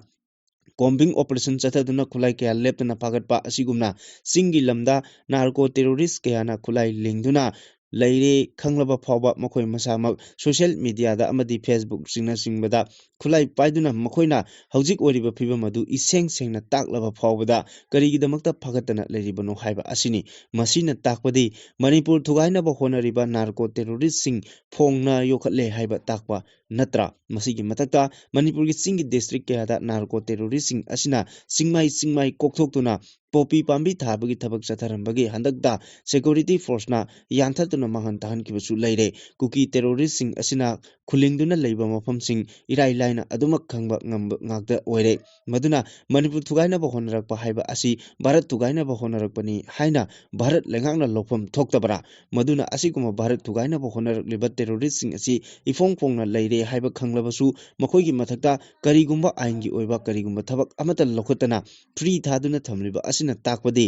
ꯀꯣꯝꯕꯤꯡ ꯑꯣꯄꯔꯦꯁꯟ ꯆꯠꯊꯗꯨꯅ ꯈꯨꯠꯂꯥꯏ ꯀꯌꯥ ꯂꯦꯞꯇꯅ ꯐꯥꯒꯠꯄ ꯑꯁꯤꯒꯨꯝꯅ ꯆꯤꯡꯒꯤ ꯂꯝꯗ ꯅꯥꯔꯀꯣ ꯇꯦꯔꯣꯔꯤꯁ ꯀꯌꯥꯅ ꯈꯨꯠꯂꯥꯏ ꯂꯤꯡꯗꯨꯅ ꯂꯩꯔꯦ ꯈꯪꯂꯕ ꯐꯥꯎꯕ ꯃꯈꯣꯏ ꯃꯁꯥꯃꯛ social media ꯗ ꯑꯃꯗꯤ Facebook ꯁꯤꯡꯅꯆꯤꯡꯕꯗ ꯈꯨꯠꯂꯥꯏ ꯄꯥꯏꯗꯨꯅ ꯃꯈꯣꯏꯅ ꯍꯧꯖꯤꯛ ꯑꯣꯏꯔꯤꯕ ꯐꯤꯕꯝ ꯑꯗꯨ ꯏꯁꯦꯡ ꯁꯦꯡꯅ ꯇꯥꯛꯂꯕ ꯐꯥꯎꯕꯗ ꯀꯔꯤꯒꯤꯗꯃꯛꯇ ꯐꯒꯠꯇꯅ ꯂꯩꯔꯤꯕꯅꯣ ꯍꯥꯏꯕ ꯑꯁꯤꯅꯤ꯫ ꯃꯁꯤꯅ ꯇꯥꯛꯄꯗꯤ ꯃꯅꯤꯄꯨꯔ ꯊꯨꯒꯥꯏꯅꯕ ꯍꯣꯠꯅꯔꯤꯕ narco terrorist ꯁꯤꯡ ꯐꯣꯡꯅ ꯌꯣꯛꯈꯠꯂꯦ ꯍꯥꯏꯕ ꯇꯥꯛꯄ ꯅꯠꯇ꯭ꯔꯥ? ꯃꯁꯤꯒꯤ ꯃꯊꯛꯇ ꯃꯅꯤꯄꯨꯔꯒꯤ ꯆꯤꯡꯒꯤ district ꯀꯌꯥꯗ narco terrorist ꯁꯤꯡ ꯑꯁꯤꯅ ꯆꯤꯡꯃꯥꯏ ꯆꯤꯡꯃꯥꯏ ꯀꯣꯛꯊꯣꯛꯇꯨꯅ ꯄꯣꯄꯤ ꯄꯥꯝꯕꯤ ꯊꯥꯕꯒꯤ ꯊꯕꯛ ꯆꯠꯊꯔꯝꯕꯒꯤ ꯍꯟꯗꯛꯇ security force ꯅ ꯌꯥꯟꯊꯠꯇꯨꯅ ꯃꯥꯡꯍꯟ ꯇꯥꯍꯟꯈꯤꯕꯁꯨ ꯂꯩꯔꯦ꯫ ꯀꯨꯀꯤ terrorist ꯁꯤꯡ ꯑꯁꯤꯅ ꯈꯨꯂꯤꯡꯗꯨꯅ ꯂꯩꯕ ꯃꯐꯝꯁꯤꯡ ꯏꯔꯥꯏ ꯂꯥꯏꯅ ꯑꯗꯨꯃꯛ ꯈꯪꯕ ꯉꯝꯕ ꯉꯥꯛꯇ ꯑꯣꯏꯔꯦ꯫ ꯃꯗꯨꯅ ꯃꯅꯤꯄꯨꯔ ꯊꯨꯒꯥꯏꯅꯕ ꯍꯣꯠꯅꯔꯛꯄ ꯍꯥꯏꯕ ꯑꯁꯤ ꯚꯥꯔꯠ ꯊꯨꯒꯥꯏꯅꯕ ꯍꯣꯠꯅꯔꯛꯄꯅꯤ ꯍꯥꯏꯅ ꯚꯥꯔꯠ ꯂꯩꯉꯥꯛꯅ ꯂꯧꯐꯝ ꯊꯣꯛꯇꯕ꯭ꯔꯥ? ꯃꯗꯨꯅ ꯑꯁꯤꯒꯨꯝꯕ ꯚꯥꯔꯠ ꯊꯨꯒꯥꯏꯅꯕ ꯍꯣꯠꯅꯔꯛꯂꯤꯕ terrorist ꯁꯤꯡ ꯑꯁꯤ ꯏꯐꯣꯡ ꯐꯣꯡꯅ ꯂꯩꯔꯦ ꯍꯥꯏꯕ ꯈꯪꯂꯕꯁꯨ ꯃꯈꯣꯏꯒꯤ ꯃꯊꯛꯇ ꯀꯔꯤꯒꯨꯝꯕ ꯑꯥꯏꯟꯒꯤ ꯑꯣꯏꯕ ꯀꯔꯤꯒꯨꯝꯕ ꯊꯕꯛ ꯑꯃꯠꯇ ꯂꯧꯈꯠꯇꯅ free ꯊꯥꯗꯨꯅ ꯊꯝꯂꯤꯕ ꯑꯁꯤꯅ ꯇꯥꯛꯄꯗꯤ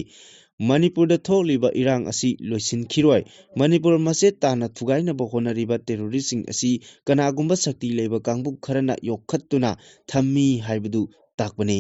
ꯃꯅꯤꯄꯨꯔꯗ ꯊꯣꯛꯂꯤꯕ ꯏꯔꯥꯡ ꯑꯁꯤ ꯂꯣꯏꯁꯤꯟꯈꯤꯔꯣꯏ꯫ ꯃꯅꯤꯄꯨꯔ ꯃꯆꯦꯠ ꯇꯥꯅ ꯊꯨꯒꯥꯏꯅꯕ ꯍꯣꯠꯅꯔꯤꯕ terrorist ꯁꯤꯡ ꯑꯁꯤ ꯀꯅꯥꯒꯨꯝꯕ ꯁꯛꯇꯤ ꯂꯩꯕ ꯀꯥꯡꯕꯨ ꯈꯔꯅ ꯌꯣꯛꯈꯠꯇꯨꯅ ꯊꯝꯃꯤ ꯍꯥꯏꯕꯗꯨ ꯇꯥꯛꯄꯅꯤ꯫